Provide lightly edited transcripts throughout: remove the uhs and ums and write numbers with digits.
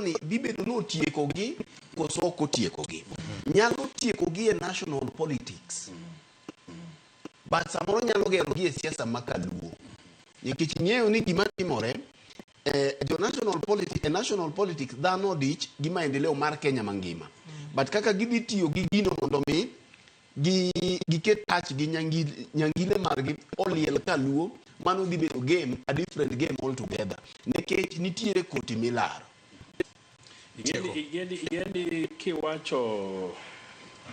ni dhi bedo ni otiekogi koso ok otiekogi. Nyalo tiekogi e national politics. But samoro nyalo gerogi e siasa ma kaluo. Nikech ing'eyo ni gima timore jo national politics, e national politics dhano odich gi maendeleo mar Kenya mangima. But kaka gidhi tiyo gi gino mondo mi gi giket touch gi nyangile margi oliel kaluo, mano dhi bedo game, a different game altogether. Nikech nitiere koti milaro. Ing'eni kiwacho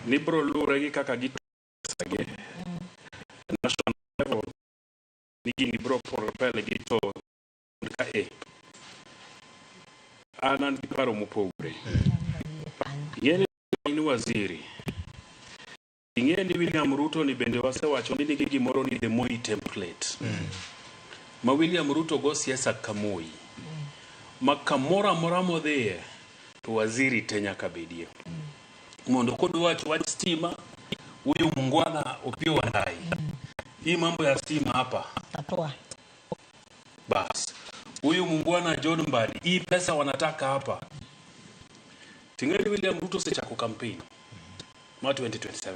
ni bro luwore gi kaka gitesagi national level ni gini bro propel gi to ka e an gi paro mopogore. Ing'eni in waziri, ing'e ni William Ruto ni bende wasewacho ni nigi gimoro ni the Moi template ma William Ruto go siasa ka Moi ma kamoro amora modhiye to waziri te nyaka bedie mondo kodwa wacho wach stima, huyu muungwana Opiyo Wandayi, hii mambo ya stima hapa Tatoa. Bas, huyu muungwana John Mbadi, hii pesa wanataka hapa. Ting'eni William Ruto osechako campaign ma 2027.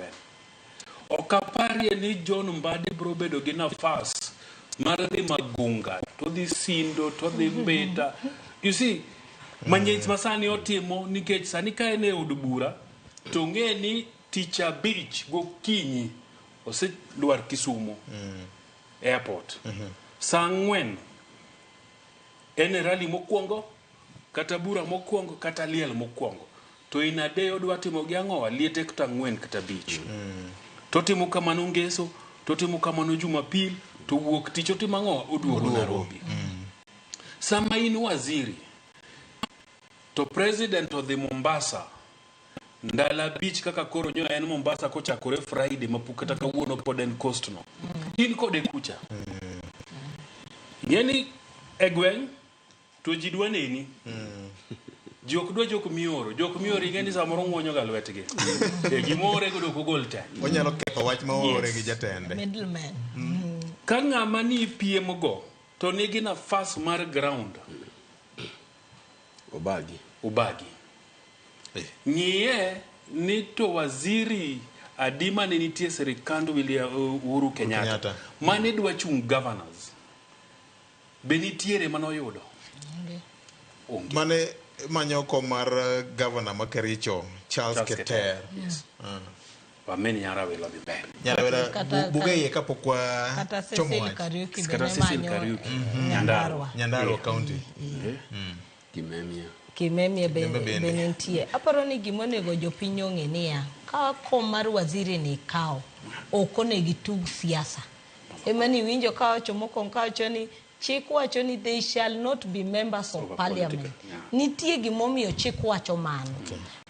Ok aparie ni John Mbadi biro bedo gi nafas mar dhi Magunga, to dhi Sindo, to dhi Mbita. You see, manyech ma sani otimo nikech sani ka en e od bura to ng'e ni tich abich gokinyi oselwar Kisumu airport. Saa 4 en e rally mokwongo kata bura mokwongo kata liel mokwongo. To in a day odwa timo gi ang'owa liete kata 4 kata 5. Totimo kamano ngeso, totimo kamano Jumapil, to wuok tich otimo ang'owa oduogo Nairobi. Sama in waziri to president odhi Mombasa ndalo 5 kaka koro nyo en Mombasa kochakore Friday mapok kata kawuono pod en coast no. In kode kucha. Ing'eni e gweng' to ji dwa neni. Ji ok dwa jok mioro. Jok mioro ing'e ni samoro ng'wonyo ga lwetgi. E gima oore godo ok ogol te. Onyalo ketho wach ma oore gi jatende. Middleman. Ka ng'ama ni piem go to nigi nafas mar ground. Obagi. Obagi. Ng'iye ni to waziri adi mane nitie sirikand William Uhuru Kenyatta, Kenyatta. mane dwa chung' governors be nitiere manoyudo? Onge. Mane manyo kom mar governor ma Kericho Charles, Charles Keter. Keter. Yes. Wamin Nyarawila dhi mbele. Nyarawila buge iye kapok wa Kata chomo Cecil wach. Kariuki Kata be ne Cecil manyo Kariuki. Nyandarua. Nyandarua County. Kimemia. Kimemia Kimemia be, bende. be nitie. Aparo ni gima onego jopiny ong'e niya, ka kom mar waziri ni ikawo, ok onego itug siasa. Ema ni winjo kawacho mokwongo kawacho ni chik wacho ni they shall not be members of Of a parliament. political, yeah. Nitie gimomiyo chik wacho mano.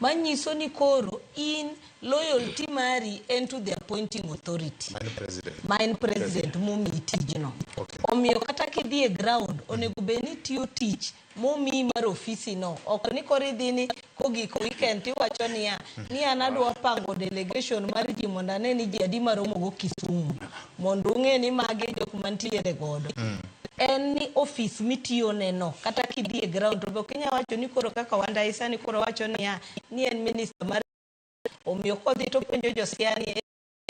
Manyiso ni koro in loyalty mari en to the appointing authority. Mane president. Ma en president momiyi tijno. Okay. Omiyo kata kidhi e ground, onego bed ni itiyo tich momiyi mar ofisi no. Ok ni koro idhi ni kogik weekend tiwacho niya, ni an adwa pango delegation mar ji mondo ane ni ji adi maromo go Kisumu. Mondo ung'e ni magi e jok mantiere godo. En ni ofis mitiyo ne no, kata kidhi e ground to be ok inyal wacho ni koro kaka Wandayi sani koro wacho niya, ni en minister mar omiyo kodhi to penjo jo Siaya ni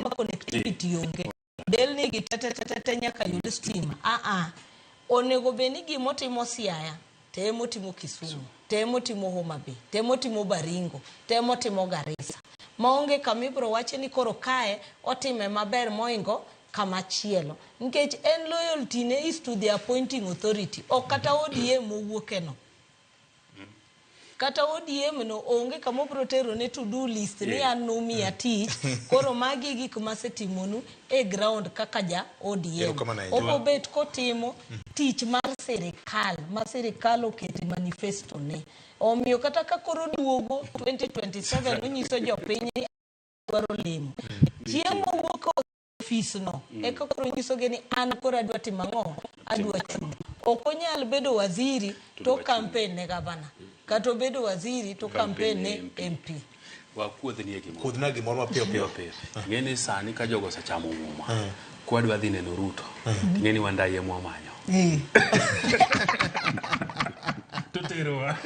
ma connectivity onge. Delni gi te te te te nyaka yud stima. Ah. Onego bed ni gimotimo Siaya, to emotimo Kisumu, to emotimo Homa Bay, to emotimo Baringo, to emotimo Garissa. Maonge kama ibiro wache ni koro kae otime maber moingo kama chielo. Nikech en loyalty ne is to the appointing authority. Ok kata ODM mowuoke no. Kata ODM no onge kama obiro tero ne to do list ni an numiya tich koro magi e gik masetimonu e ground kaka ja ODM. Erokamano ahinya. Obiro bet kotimo tich mar sirikal ma sirikal oketo e manifesto ne. Omiyo kata ka koro duogo 2027 onyiso jopiny ni dwaro lemo. Chieng' mowuok e ofis no eka koro nyisogi ni an koro adwa timo ang'o? Adwa chung'. Ok onyal bedo waziri to campaign ne gavana. Kata obedo waziri to campaign ne MP. Wakuodhnie gimoro. Kuodhna gimoro mapiyo piyo. Piyo piyo. Ing'e ni sani ka jogo osechamo muma, kwadwa dhi neno Ruto, ing'e ni Wandayi ema wamanyo. To terowa.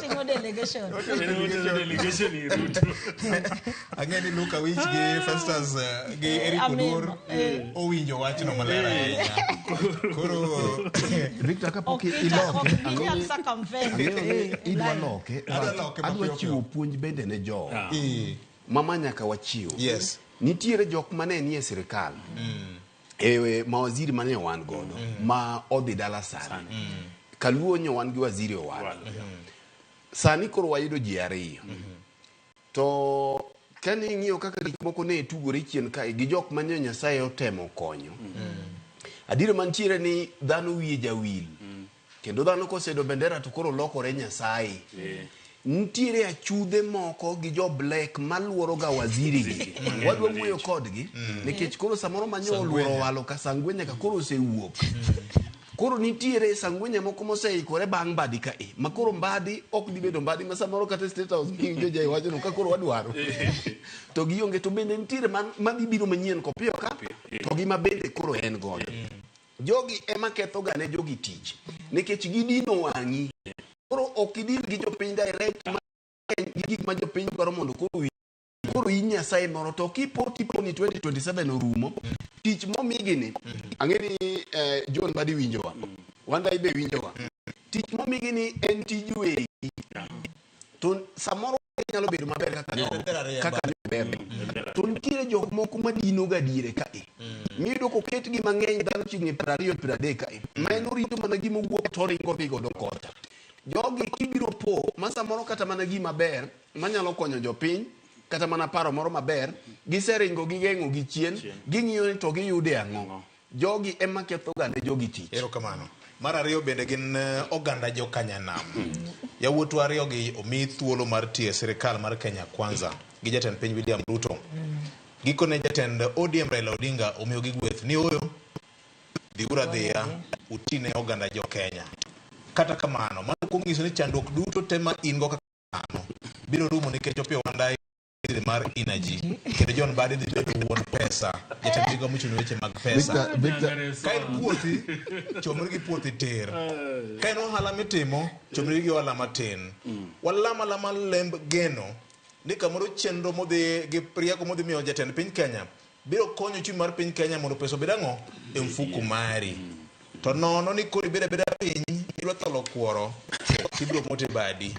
Timo delegation. Tero delegation ir Ruto. Ang'e ni Luka Wich gi Festus gi Eric Amin. Oduor owinjo wachno maler ahinya. Koro Victor kapok Ok iloke ok ginyal circumvent. ang'eyo ni idwa loke Adwa but loke adwa mapiyo chiwo puonj bende ne jowa mama nyaka wachiw Yes. nitiere jok mane nie sirikal e mawaziri mane wan godo ma odhi dala sani kaluo nyo wan gi waziri Owalo sani koro wayudo ji ariyo to kane ing'iyo kaka gik moko ne tugore chien kae gi jok mane Nyasaye otemo konyo adiera mantiere ni dhano wiye jawil kendo dhano kosedo bendera to koro lokore Nyasaye nitiere achudhe moko gi jo black maluoro ga waziri gi wadwa wuoyo kodgi nikech koro samoro manyo oluoro walo ka sangwenya ka koro osewuok koro nitiere sangwenya moko moseikore bang' mbadi ka e ma koro mbadi ok dhi bedo mbadi ma samoro kata state house miwinjo jai wacho no ka koro wadwaro to gionge to bende nitiere madhi biro manyien kopiyo ka to gi ma bende koro en godo jogi ema ketho ga ne jogi tich nikech gidino wang'i koro ok idil gi jopiny direct mang'eny gi gik ma jopiny dwaro mondo koro owinj. Koro in Nyasaye moro to kipo tipo ni 2027 orumo tich momigi ni ang'e ni John Mbadi winjowa Wandai be winjowa tich momigi ni en tij wegi to samoro nyalo bedo maber kaka kaka ber to nitiere jok moko madino ga diere kae miyudo koketgi mang'eny dhano chiegni 20 30 kae ma en orito mana gima owuok to oringo dhi godo kocha jogi kibiro po ma samoro kata mana gima ber manyalo konyo jopiny kata mana paro moro maber giseringo gigeng'o gi chien ging'iyo ni to giyude ang'o jogi ema ketho ga ne jogi tich Erokamano. Mar ariyo bende gin oganda jokanyanam. Yawuotwa ariyo gi omi thuolo mar tiyo e sirikal mar Kenya Kwanza gi jatend piny William Ruto. Gikone jatend ODM Raila Odinga omiyogi gweth ni oyo dhiuru adhiya utine oganda jo Kenya. Kata kamano, mano ok onyiso ni chandruok duto te ma in go kaka dhano biro rumo nikech Opiyo Wandayi mar energy kendo John Mbadi dhi bedo wuon pesa jatend migao mochung' ne weche mag pesa. Victor, Ka en puothi, chomri gi puothi tir. Ka en ohala mitimo, chomri gi ohala matin. Walam alama lemb geno ni kamoro chenro modhi gi rieko modhi miyo jatend piny Kenya biro konyo uchumi mar piny Kenya mondo pesa obed ang'o e mfuku mari. To nono ni koro ibedo abeda piny idwa tholo kuoro tibiro mote badi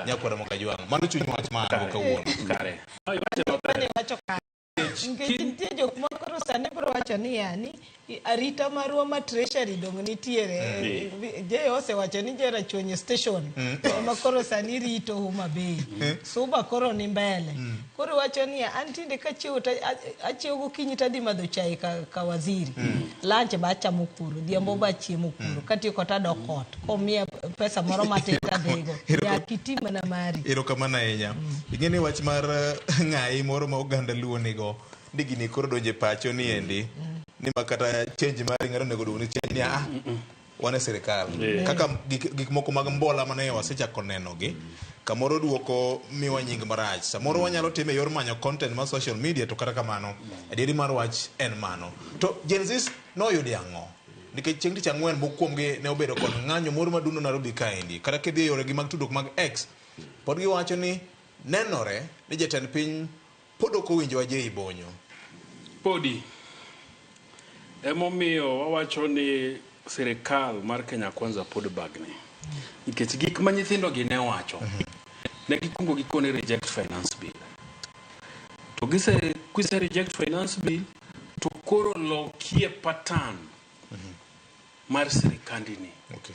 nyakwara Mokajwang'. Mano chuny wach ma an go kawuono. Kare. Iwacho maber. Mane wacho kare. Nikech nitie jok ma koro sani biro wacho niya ni arita marwa ma treasury dong nitiere. Je osewacho ni Jarachuonyo station ema koro sani rito Homa Bay. Suba koro ni mbele. Koro wacho niya an tinde kachiewo to achiewo gokinyi tadhi madho chai ka waziri. Lunch ba achamo kuro, odhiambo ba achiemo kuro. Katieko tadok ot. Komiya pesa moro matin tadhigo. Nyaka iti mana mari. Erokamano ahinya. Ing'e ni wach mar ng'ayi moro ma oganda luo nigo ni gini koro donje pacho ni endi ni ma kata change mari ng'ato onego duogni change ni ah wan e sirikal kaka gik moko mag mbola mane wasechako neno gi kamoro duoko miwa nying marach samoro wanyalo time e yor manyo content mar social media to kata kamano adieri mar wach en mano to Gen Z noyudo ang'o nikech chieng' tich ang'wen moko kuomgi ne obedo kod ng'anyo moro madundo Nairobi kaendi kata kidhi e yoregi mag tudruok mag X pod giwacho ni nenore ni jatend piny pod ok owinjo Jay Bonyo. Podi. Emomiyo wawacho ni sirikal mar Kenya Kwanza pod bagni. Nikech gik ma nyithindo gi ne wacho, ne gikwongo gikone reject finance bill. To kise reject finance bill, to koro lokie pattern mar sirikandini. Okay.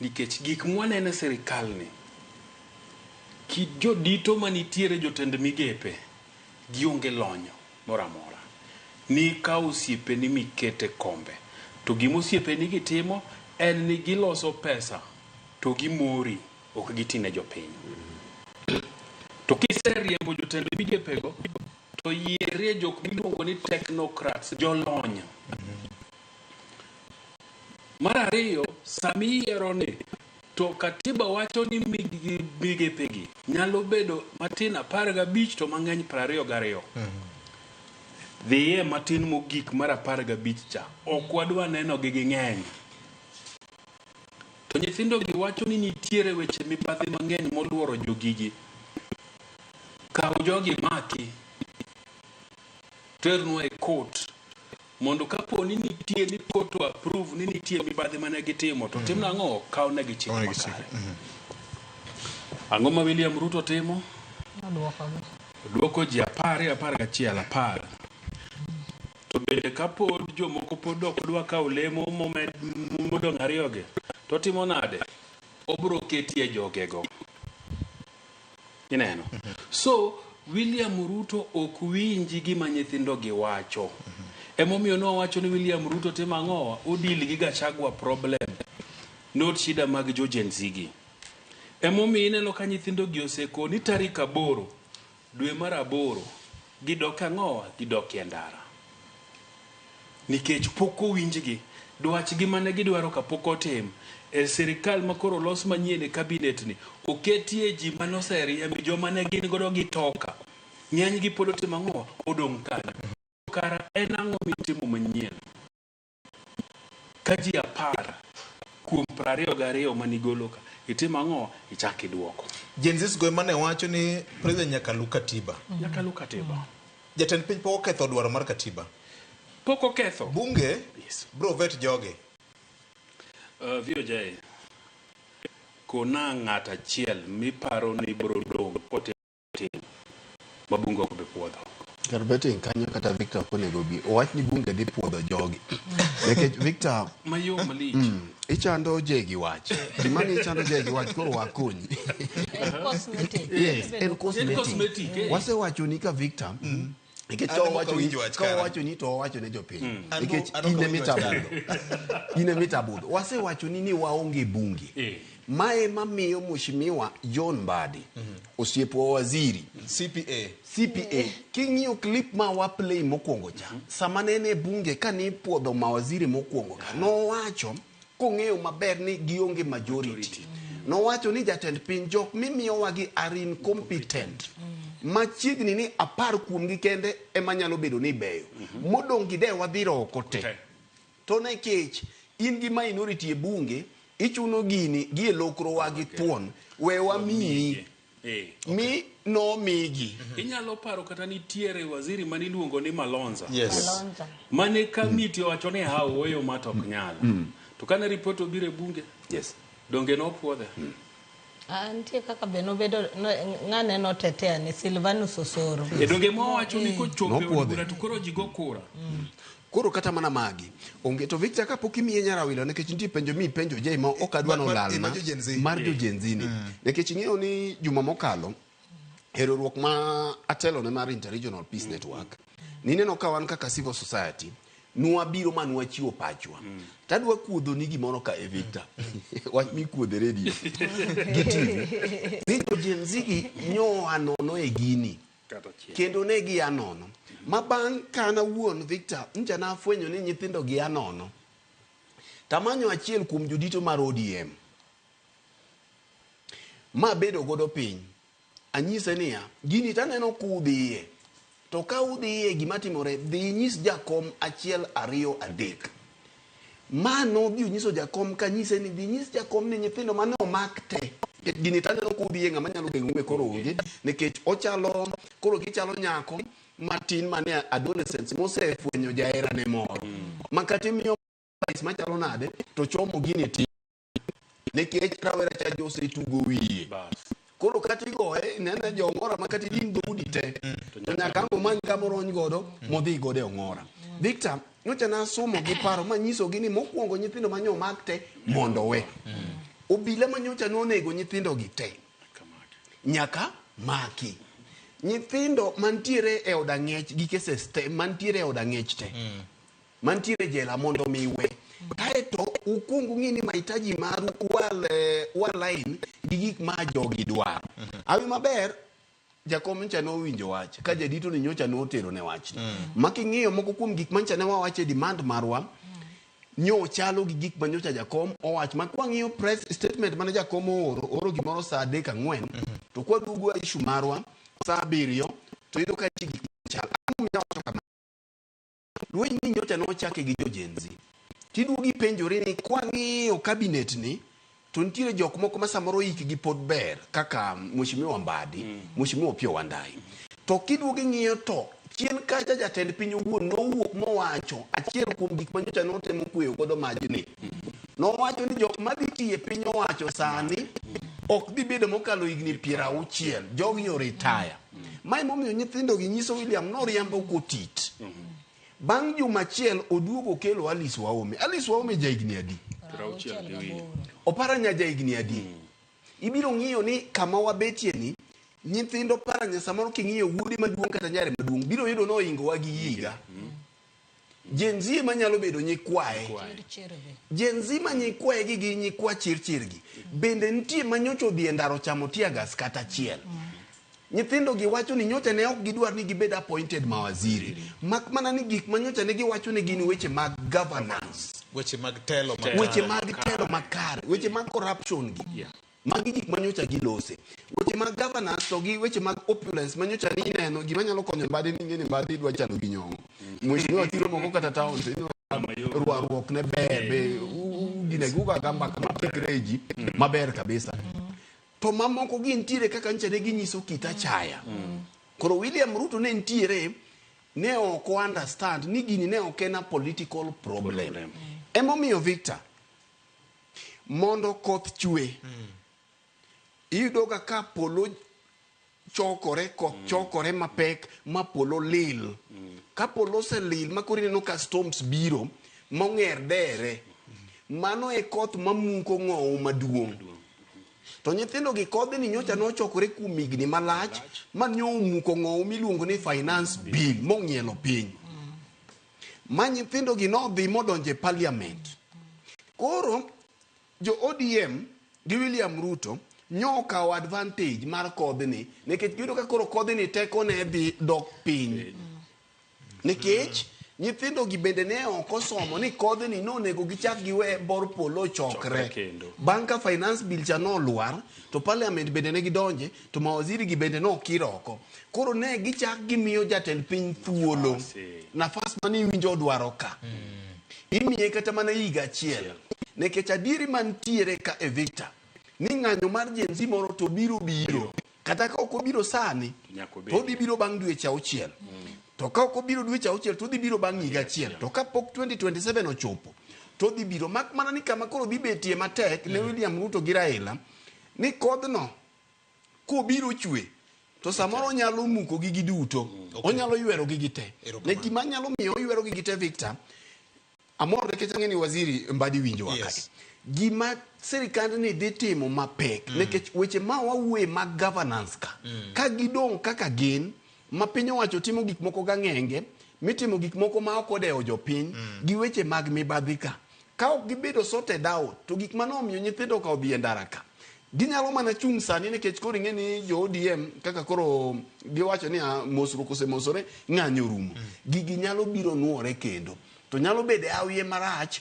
Nikech gik mwaneno e sirikal ni, kit jodito manitiere jotend migepe, gionge lony moro amora. Ni ka osiepeni mikete kombe. To gima osiepeni gitimo en ni giloso pesa to gimori, ok gitine jopiny. To kiseriembo jotend migepego, to yierie jok miluongo ni technocrats, jolony. Mar ariyo, sama iyiero ni, to katiba wacho ni migepegi nyalo bedo matin 15 to mang'eny 22. Dhiye matin mogik mar 15 cha, ok wadwa neno gi ging'eny. To nyithindo gi wacho ni nitiere weche mibadhi mang'eny moluoro jogigi. Kaw jogi maki, ternwa e court mondo kapo ni nitie ni court o approve ni nitie mibadhi mane gitimo to tim nang'o kaw negi chik Kaw negi chik, makare. Ang'o ma William Ruto timo? Nodwokogi. Odwoko ji 10, 11, 10. To bende kapod jomoko pod ok dwa kawo lemo momed modong' ariyogi, to timo nade? Obro ketie jogego. Ineno? So, William Ruto ok winji gima nyithindo gi wacho. Emomiyo nowacho ni William Ruto timo ang'o? Odil gi Gachagua problem. Not shida mag jo Gen Z gi. Emomiyo ineno ka nyithindo gi osekoni tarik 8 dwe mar 8 gidok ang'owa gidok e ndara. Nikech pok owinjgi dwachgi mane gidwaro ka pok otim e sirikal ma koro los manyien e cabinet ni oketie ji mane oseriembi joma ne gin godo gi toka ng'enygi pod otimo ang'owa odong' kanyo. Kara en ang'o mitimo manyien? Ka ji 10 kuom 22 manigolo ka itimo ang'o ichak iduoko. Gen Z go ema ne wacho ni president nyaka lu katiba. Nyaka lu katiba. Jatend piny pok oketho dwaro mar katiba. Pok oketho. Bunge Yes. bro vet joge. VOJ, kona ng'at achiel miparo ni bro dong' kotim ma bunge ok bi puodho. Kar betting kanyo kata Victor ok onego bi. Owach ni bunge dhi puodho jogi. Nikech Victor Mayom malich. Ichando je gi wach. Gima ni ichando je gi wach koro wakonyi. En cosmetic. Yes, en En cosmetic. cosmetic, eh. Wasewacho ni ka Victor nikech An ka ema ok owacho ni awinj wach ka kara. owacho ni to owacho ne jopiny. An Nikech an ok in awinj wach kara. emitabudho. In emitabudho. Wasewacho ni ni waonge bunge. Mae mamiyo Mheshimiwa John Mbadi, osiepwa waziri CPA. CPA, king'iyo clip ma wa play mokwongo cha, sama ne en e bunge ka nipuodho mawaziri mokwongo ka, nowacho kong'eyo maber ni gionge majority. Nowacho ni jatend piny jok mimiyowa gi are incompetent. Machiegni ni 10 kuomgi kende ema nyalo bedo ni beyo. Modong' gi de wadhiro oko te. To nikech in gi minority e bunge, ichuno gini gi e lokrowa gi thuon, we wamiyi. Mi nomigi. Inyalo paro kata nitiere waziri maniluongo ni Malonza. Yes. Malonza. Mane kamiti owacho ni ha ooyo ma to ok nyal. To kane ripot obiro e bunge, Yes. donge nopuodhe? Nitie kaka be nobedo ng'ane notetea ni Silvanus Osoro. E donge mowacho ni kochopo e od Nopuodhe. bura to koro ji go kura. Koro kata mana magi onge to Victor kapok imiye nyarawilo nikech nitie penjo mi penjo Jay ma ok adwa nolalna Mar jo Gen Z. mar jo Gen Z ni nikech ing'eyo ni juma mokalo e riwruok ma atelone mar Interregional Peace Network nineno ka wan kaka civil society nwabiro ma nwachiwo pachwa tadwa kuodho ni gimoro ka e Victor wach mikuodhe radio gi TV ni jo Gen Z gi nyoa nono e gini Kata achiel. kendo ne gia nono ma bang' ka an awuon Victor ncha nafwenyo ni nyithindo gia nono tamanyo achiel kuom jodito mar ODM ma bedo godo piny anyise niya gini taneno kudhiye to ka udhiye gima timore dhi inyis jakom 1 2 3 ma nodhi onyiso jakom kanyise ni dhi inyis jakom ni nyithindo mane omak te gini taneno kudhiye ng'ama nyalo geng'ou e koro onge nikech ochalo koro gichalo nyako matin mane adolescence mosefwenyo jaherane moro ma kata imiyo advice machalo nade to chomo gini ti nikech rawera cha josetugo wiye Bas. koro kata igoye nene jo ong'ora ma kata idin dhoudi te to nyaka ang' omany kama orony godo modhi godo e ong'ora Victor nyocha nasomo gi paro manyisogi ni mokwongo nyithindo manyo omak te mondo we obila manyocha nonego nyithindo gi te nyaka maki nyithindo mantiere e od ang'ech gi cases te mantiere e od ang'ech te mantiere jela mondo mi we kaeto ukuong ung'i ni mahitaji maru line gi gik ma jogi dwaro awi maber jakom ncha nowinjo wach ka jadito ni nyocha notero ne wachni ma king'iyo moko kuom gik mancha ne wawacho e demand marwa nyo chalo gi gik ma nyocha jakom owach ma kwang'iyo press statement mane jakom ooro ooro gimoro saa 3 4 to kwaduogo e issue marwa saa 7 to iyudo ka nitie gik machal Ang'o momiyo awacho kama lweny ni nyocha nochake gi jo Gen Z tiduogo ipenjori ni kwang'iyo cabinet ni To nitiere jok moko ma samoro hikgi pod ber kaka Mheshimiwa Mbadi, Mheshimiwa Opiyo Wandayi. To kiduogo ing'iyo to chien kacha jatend piny owuon nowuok mowacho achiel kuom gik ma nyocha notemo kweyo godo majni. Nowacho ni jok madhi tiyo e piny owacho sani ok dhi bedo mokalo higni 60. Jogi o retire. Ma emomiyo nyithindo gi nyiso William noriambo kotit. Bang' juma achiel oduogo okelo Alice Wahome. Alice Wahome ja higni adi? 68. Oparanya ja higni adi? Ibiro ng'iyo ni kama wabetie ni nyithind Oparanya samoro king'iyo wuode maduong' kata nyare maduong' biro yudo nohingowa gi higa. Gen Z ema nyalo bedo nyikwaye. Gen Z ma nyikwaye gi gi nyikwa chirchir gi. Bende nitie ma nyocha odhi e ndara ochamo tear gas kata achiel. Nyithindo gi wacho ni nyocha ne ok gidwar ni gibed appointed mawaziri. Mak mana ni gik ma nyocha ne giwacho ni gin weche mag governance. Weche mag telo Telo. Weche mag telo makare, weche mag corruption gi. Magi gik ma nyocha gilose. Weche mag governance to gi weche mag opulence ma nyocha ni ineno gima nyalo konyo Mbadi ni ing'e ni Mbadi dwa chalo gi Nyong'o. Mheshimiwa kiro moko kata town to ineno rwaruok ne ber be gine guga mbaka matikre e ji maber kabisa. To mamoko gi nitiere kaka nyocha ne ginyiso kit achaya. Koro William Ruto ne nitiere ne ok o understand ni gini ne ok en a political problem. Problem. Emomiyo Victor, mondo koth chwe, iyudo ga ka polo chokore, koth chokore mapek ma polo lil. Ka polo oselil ma koro ineno ka storms biro mong'er dere, mano e koth mamuko ng'owu maduong'. To nyithindo gi kodhni nyocha nochokore kuom higni malach ma nyo omuko ng'owu miluongo ni finance bill mong'ielo piny. Ma nyithindo gi nodhi modonjo e parliament. Koro jo ODM gi William Ruto nyo okawo advantage mar kodhni nikech giyudo ka koro kodhni teko ne dhi dok piny. Nikech nyithindo gi bende ne ok osomo ni kodhni nonego gichak giwe bor polo ochokre. Chokre kendo. Bang' ka finance bill cha nolwar to parliament bende ne gidonje to mawaziri gi bende nokir oko. Koro ne gichak gimiyo jatend piny thuolo. Nafas, eh. Nafas mane iwinjo odwaro ka. Imiye kata mana higa achiel. Nikech adieri mantiere ka e Victor ni ng'anyo mar Gen Z moro to biro biro. Kata ka ok obiro sani, Nyaka obed. to odhi biro bang' dweche 6. To ka ok obiro dweche 6 to odhi biro bang' higa achiel. To ka pok 2027 ochopo, to odhi biro. Mak mana ni kama koro dhi betie matek ne William Ruto gi Raila, ni kodhno kobiro chwe, to samoro onyalo muko gi giduto. Onyalo ywero gi gite. Erokamano. Ne gima nyalo miyo oywero gi gite Victor, amor nikech ang'e ni waziri Mbadi winjowa Yes. kae. Gima sirikandni dhi timo mapek, nikech weche ma wawuoye mag governance ka, ka gidong' kaka gin, ma piny owacho timo gik moko gang'enge, mitimo gik moko ma ok odewo jopiny, gi weche mag mibadhi ka. Ka ok gibedo sorted out, to gik mane omiyo nyithindo ka odhi e ndara ka, ginyalo mana chung' sani nikech koro ing'e ni jo ODM kaka koro giwacho ni mosruok osemosore, ng'anyo orumo. Gigi nyalo biro nuore kendo. To nyalo bedo e awiye marach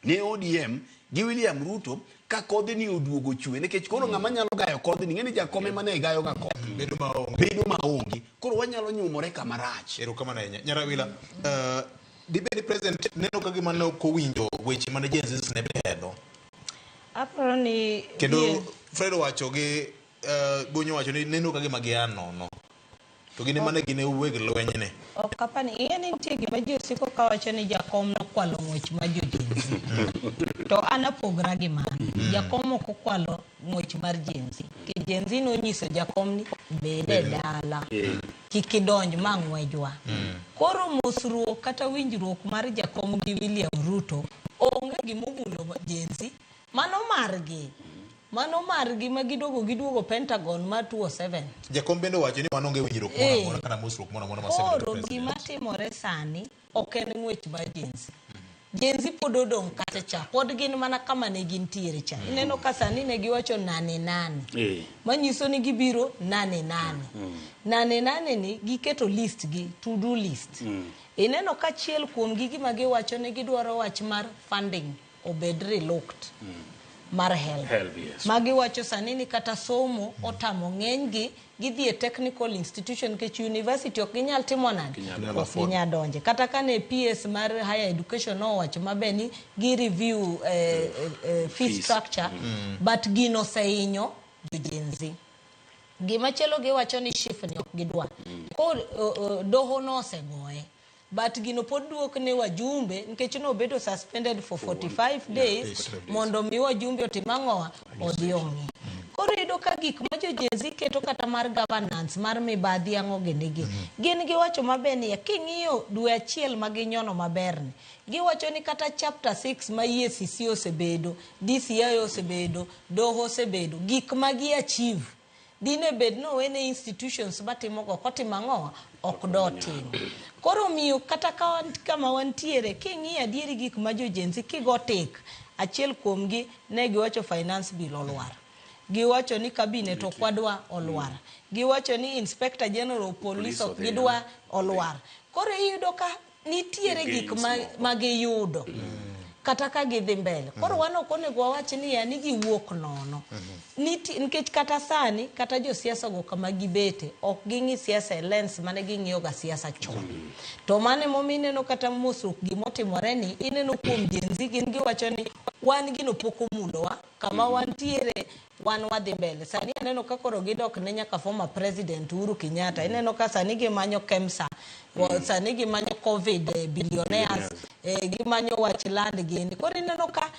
ne ODM gi William Ruto ka kodhni oduogo chwe nikech koro ng'ama nyalo gayo kodhni ing'e ni jakome mane gayo ga koth Bedo maonge. bedo maonge koro wanyalo nyumore kama rach. Erokamano ahinya. Nyarawila, dibed ni president neno ka gima ne ok owinjo weche mane Gen Z ne pedho. Aparo ni Kendo wie- Fred owacho gi Bonyo owacho ni neno ka gima gia nono. To gin ema ne gin e weg lweny ni. Ok apani ing'e ni nitie gima ji osiko kawacho ni jakom nokwalo ng'wech mar jo Gen Z. To an apogra gi mano. Jakom ok okwalo ng'wech mar Gen Z. Nikech Gen Z nonyiso jakom ni bed e dala. Kik idonj ma ng'wejwa. Koro mosruok kata winjruok mar jakom gi William Ruto onge gimomulo Gen Z. Mano margi. Mano margi ma giduogo giduogo Pentagon mar 207. Jakom bende owacho ni wan onge winjruok moro amora kata mosruok moro amora ma osebedo Koro president. gima timore sani ok en ng'wech mar Gen Z. Gen Z pod odong' kacha cha, pod gin mana kama ne gintiere cha. Ineno ka sani ne giwacho nane nane. Manyiso ni gibiro nane nane. Nane nane ni giketo list gi, to do list. Ineno ka achiel kuom gi gima giwacho ni gidwaro wach mar funding obed relooked. Mar HELB. HELB, yes. Ma giwacho sani ni kata somo otamo ng'enygi gidhi e technical institution nikech university ok ginyal timo nade? Ginyal Ok afford. ginyal donje. Kata kane PS mar higher education nowacho maber ni gi review fee Fees. structure but gino osehinyo jo Gen Z. Gimachielo giwacho ni SHIF ni ok gidwa. Koro doho nosegoye. But gino pod duok ne wajumbe nikech nobedo suspended for 45 days mondo mi wajumbe otim ang'owa odhi ong'i. Koro iyudo ka gik ma jo Gen Z keto kata mar governance mar mibadhi ang'o gini gi. Gin giwacho maber niya king'iyo dwe achiel ma ginyono maber ni giwacho ni kata chapter 6 ma EACC osebedo, DCI osebedo, doho osebedo, gik ma gi achieve dine bed ni owene institutions matimogo kotimo ang'owa ok dotimo. Koro omiyo kata ka wan kama wantiere king'iyo adieri gik ma jo Gen Z kigo tik achiel kuomgi ne giwacho finance bill olwar. Giwacho ni cabinet ok wadwa olwar. Giwacho ni inspector general of police Police ok odhi, gidwa olwar. Koro iyudo ka nitiere gik ma giyudo kata ka gidhi mbele. Koro wan ok onego wawach niya ni giwuok nono. Nikech kata sani kata josiasa go kama gibete ok ging'i siasa e lens mane ging'iyo ga siasa chon. To mano emomiyo ineno kata mosruok gimotimore ni ineno kuom Gen Z gin giwacho ni wan gino pok omulowa kama wantiere wan wadhi mbele. Sani aneno ka koro gidok ne nyaka former president Uhuru Kenyatta. Ineno ka sani gimanyo KEMSA, sani gimanyo COVID billionaires, gimanyo wach land gini. Koro ineno ka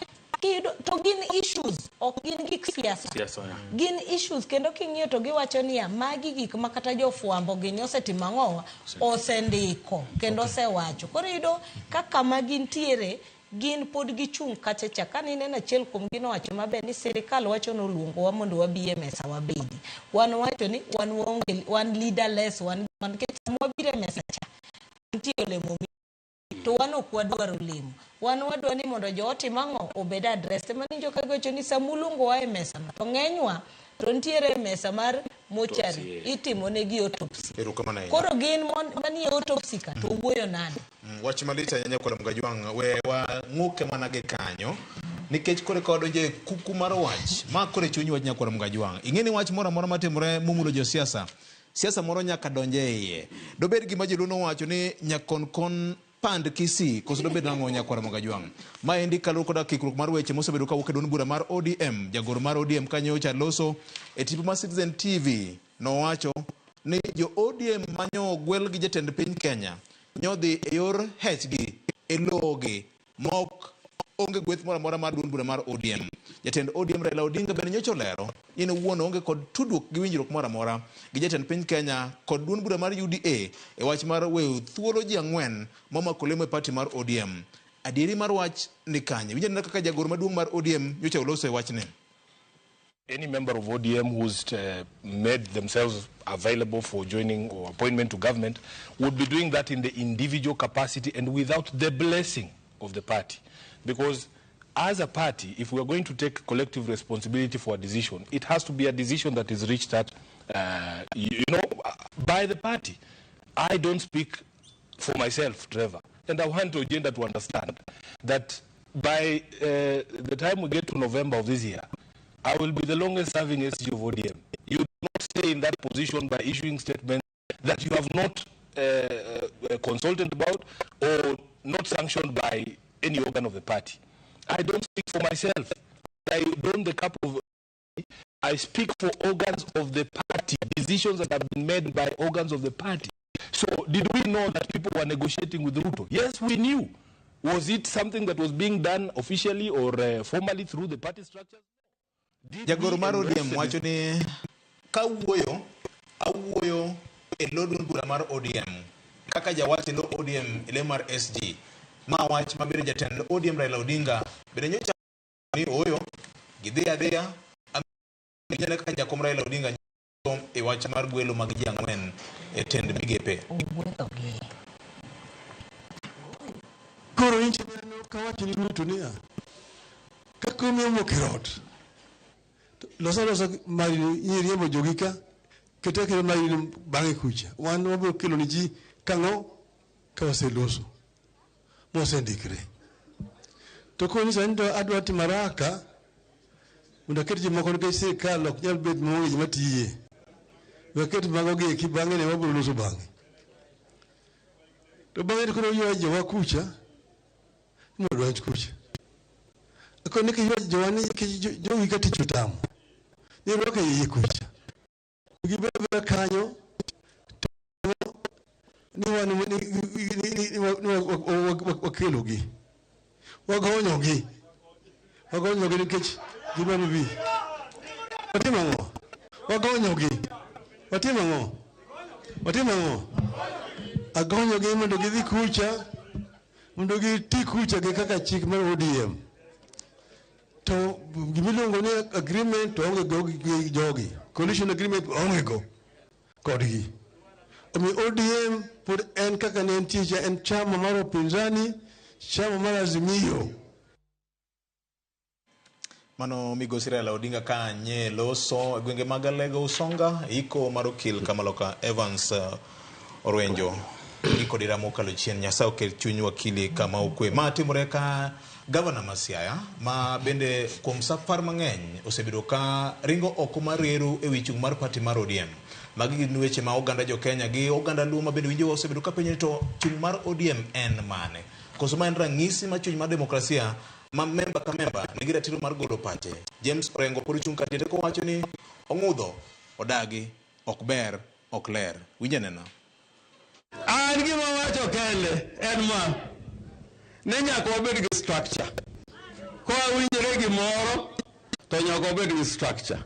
kiyudo to gin issues, ok gin gik siasa. Siasa, yeah. Gin issues kendo king'iyo to giwacho niya magi gik ma kata jofwambo gini osetimo ang'owa osendiko kendo osewacho. Koro iyudo ka kama gintiere gin pod gichung' kacha cha. Kane ineno achiel kuom gi nowacho maber ni sirikal wacho noluongowa mondo wabi e mesa wabedi. Wan wacho ni wan waonge, wan leaderless, wan nikech sama wabiro e mesa cha nitie olemo to wan ok wadwar olemo. Wan wadwa ni mondo jo otim ang'o obed address. Ema nijo ka giwacho ni sama uluongowa e mesa no to ng'enywa to nitiere e mesa mar mochari itimo negi autopsy. Erokamano ahinya. Koro gin manie autopsy ka to wuoyo nade? Wach malit ahinya Nyakwar Mgajwang', we wang'uke mana gi kanyo nikech koro ka wadonjo e kuku mar wach ma koro e chuny wach Nyakwar Mgajwang'. Ing'e ni wach moro amora matimore momulo josiasa, siasa moro nyaka donj e iye. Dobed gima joluo nowacho ni nyakonkon pand Kisii, koso dobed nang'o Nyakwar Mgajwang'? Maendi kaluwore koda kikruok mar weche mosebedo kawuok e duond bura mar ODM. Jagoro mar ODM kanyocha loso e tipo mar Citizen TV nowacho ni jo ODM manyo gwel gi jatend piny Kenya nyodhi e yor hechgi e lowogi mok onge gweth moro amora mar duond bura mar ODM. Jatend ODM Raila Odinga bende nyocha olero ni en owuon oonge kod tudruok gi winjruok moro amora gi jatend piny Kenya kod duond bura mar UDA e wach mar weyo thuolo ji ang'wen momako lemo e party mar ODM. Adieri mar wach ni kanye? Winj anena kaka jagoro maduong' mar ODM nyocha oloso e wachni. Any member of ODM who's made themselves available for joining or appointment to government would be doing that in the individual capacity and without the blessing of the party. Because as a party, if we are going to take collective responsibility for a decision, it has to be a decision that is reached at, by the party. I don't speak for myself, Trevor. And I want Ojienda to understand that by the time we get to November of this year, I will be the longest serving SG of ODM. You do not stay in that position by issuing statements that you have not consulted about or not sanctioned by any organ of the party. I don't speak for myself. I don the cap of... I speak for organs of the party, decisions that have been made by organs of the party. So did we know that people were negotiating with Ruto? Yes, we knew. Was it something that was being done officially or formally through the party structures? Jagoro mar ODM wacho ni kawuoyo, awuoyo e lo duond bura mar ODM kaka jawach e lo ODM e le mar SG. Ma wach mabende jatend ODM Raila Odinga bende nyocha ni ooyo gidhi adhiya amine kaka jakom Raila Odinga e wach mar gwelo mag ji ang'wen e tend migepe. Koro inchi neno kawacho ni Ruto niya, kaka omiyo wuok e ot, losa losa mari ni riembo jogi ka, kete kete mari ni bang'e kucha. Wan wabiro kelo ni ji kang'o ka waseloso, mosendikre. To koro nyisa ni to adwa timo haraka, Mondo aket jomoko nikech sirkal ok nyal bet maonge joma tiye. We aket mago gi eki bang'e ne wabiro loso bang'e. To bang'e to koro ywa jowa kucha mondo donj kucha. Akoni kiywa jowa ni nikech jogi ka tich otamo. Ni rwako e iye kucha. Gibed abeda kanyo to ni wan ni wakelogi. Wagonyogi. Wagonyogi nikech gidwaro bi. Watimo ang'o? Wagonyogi. Watimo ang'o? Watimo ang'o? Agonyogi mondo gidhi kucha, mondo giti kucha gi kaka chik mar ODM. To gimiluongo ni agreement to onge go gi jogi. Coalition agreement onge go kodgi. Omiyo ODM pod en kaka ne entie cha, en chama mar upinzani, chama mar Azimio. Mano migosi Raila Odinga ka nye loso e gwenge mag Alego Usonga, iko mar okil Kamaloka Evans Orwenjo iko dira mokalo chien. Nyasaye oket chuny wakili kama okwe. Ma timore ka gavana ma Siaya ma bende kuom safar mang'eny osebedo ka ringo oko mar reru e wi chung' mar party mar ODM. Magi gin weche ma oganda jo Kenya gi oganda Luo ma bende winjowa osebedo ka penjo ni to chung' mar ODM en mane? Koso ma en ranyisi mar chuny mar demokrasia ma memba ka memba nigi ratiro mar golo pache. James Orengo pod ochung' kar tiende kowacho ni ong'udho, odagi, ok ber, ok ler. Winj anena. An gima wacho kende en ma, ni nyaka wabed gi structure. Ka wawinjore gimoro, to nyaka wabed gi structure.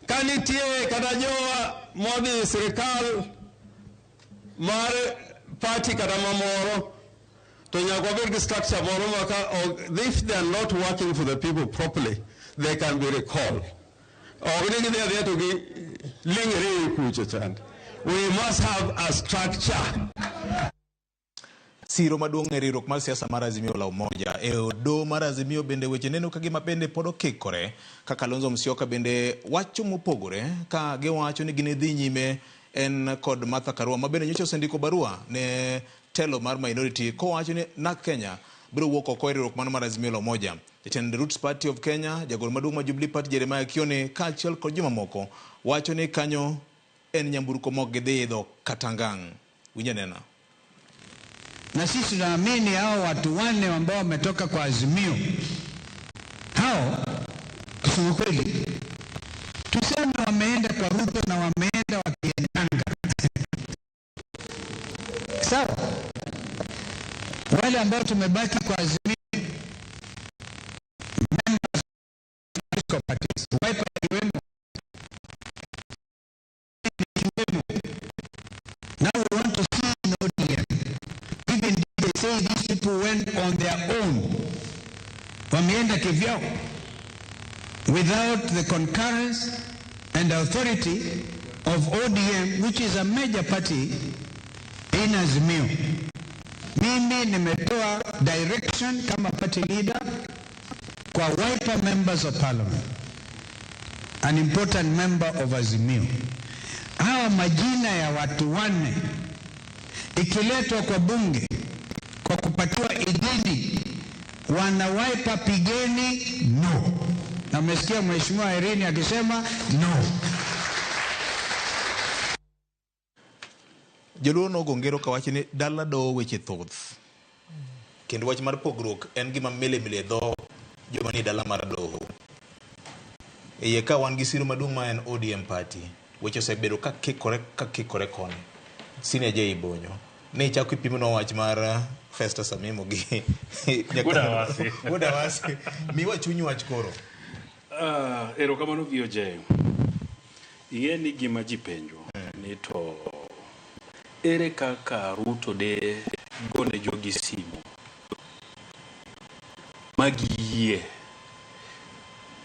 Ka nitie kata jowa modhi e sirikal mar party kata mamoro, to nyaka wabed gi structure moro ma ka if they are not working for the people properly, they can be recalled. Ok ni gidhi adhiya to giling're e kucho chande. We must have a structure. Siro maduong' e riwruok mar siasa mar Azimio la Umoja. E doho mar Azimio bende weche neno ka gima bende pod okikore ka Kalonzo Musyoka bende wacho mopogore ka giwacho ni ginidhi nyime en kod Martha Karua ma bende nyocha osendiko barua ne telo mar minority kowacho ni NARC Kenya biro wuok oko e riwruok mano mar Azimio la Umoja. Jatend Roots Party of Kenya, jagoro maduong' mar Jubilee Party Jeremiah Kioni kaachiel kod jomamoko wacho ni kanyo en nyamburko mok gidhi idho kata ngang'. Winj anena. Na sisi tunaamini hao watu wanne ambao wametoka kwa Azimio, hao kusema kweli, tuseme wameenda kwa Ruto na wameenda wakiendanga sawa. Wale ambao tumebaki kwa Azimio, members of parties, Wiper ikiwemo, Now we want to see in ODM. Even they say these people went on their own. Wameenda kivyao. Without the concurrence and authority of ODM, which is a major party in Azimio. Mimi nimetoa direction kama party leader kwa Wiper members of parliament, an important member of Azimio. Hawa majina ya watu wanne ikiletwa kwa bunge kwa kupatiwa idhini, wana Wiper pigeni no. Na mmesikia Mheshimiwa Irene akisema no. Joluo nogo ngero kawacho ni dala doho weche thoth. Kendo wach mar pogruok en gima mile mile e dho joma nie dala mar doho. E iye ka wan gi siro maduong' ma en ODM party. Weche osebedo ka kikore ka kikore koni. Senior J Bonyo. Ne ichako ipimonwa wach mar Festus Amimo gi Wuod Awasi. Wuod Awasi. Miwa chuny wach koro. Erokamano VOJ. Ing'e ni gima ji penjo ni to ere kaka Ruto de gone jogi simu magiyie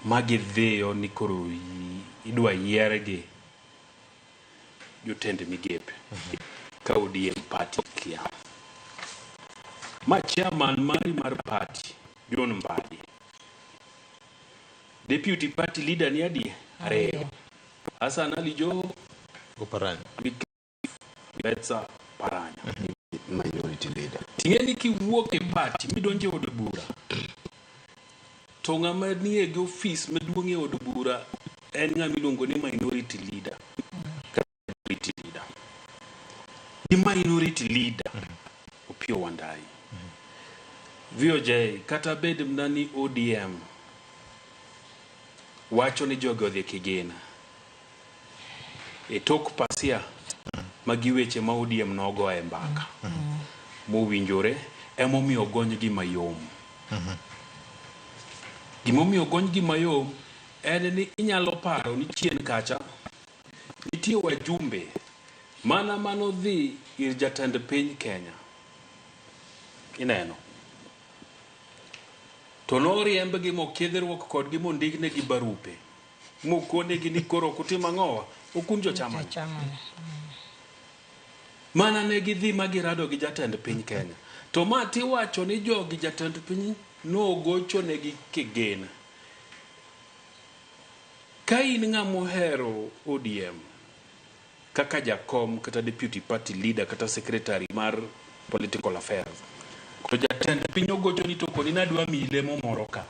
magidhiyo ni koro idwa yiergi jotend migepe ka ODM party kia. Ma chairman mari mar party John Mbadi, deputy party leader ni adi ariyo, Hassan Ali Joho Oparanya. Letsa Paranya. Minority leader. Ting'e ni kiwuok e party midonjo e od bura to ng'ama nie gi ofis maduong' duong' e od bura en ng'ama iluongo ni minority leader. Kata majority leader. Gi minority leader, Opiyo Wandayi. VOJ, kata bed mana ni ODM wacho ni jogi odhi kigina. E tok pasia magi weche ma ODM nogo e mbaka mowinjore emomiyo ogonygi mayom. Gimomiyo ogonygi mayom en ni inyalo paro ni chien kacha nitie wajumbe mana manodhi ir jatend piny Kenya. Ineno. To noriembgi mokidhruok kodgi mondiknegi barupe. Mokonegi ni koro ok utim ang'owa, ok un jochamani. Jochamani. Mana ne gidhi ma girado gi jatend piny Kenya. To ma tiwacho ni jogi jatend piny nogochonegi kigin. Ka in ng'ama ohero ODM kaka jakom kata deputy party leader kata secretary mar political affairs to jatend piny ogochoni to koni nadwa miyi lemo moro ka.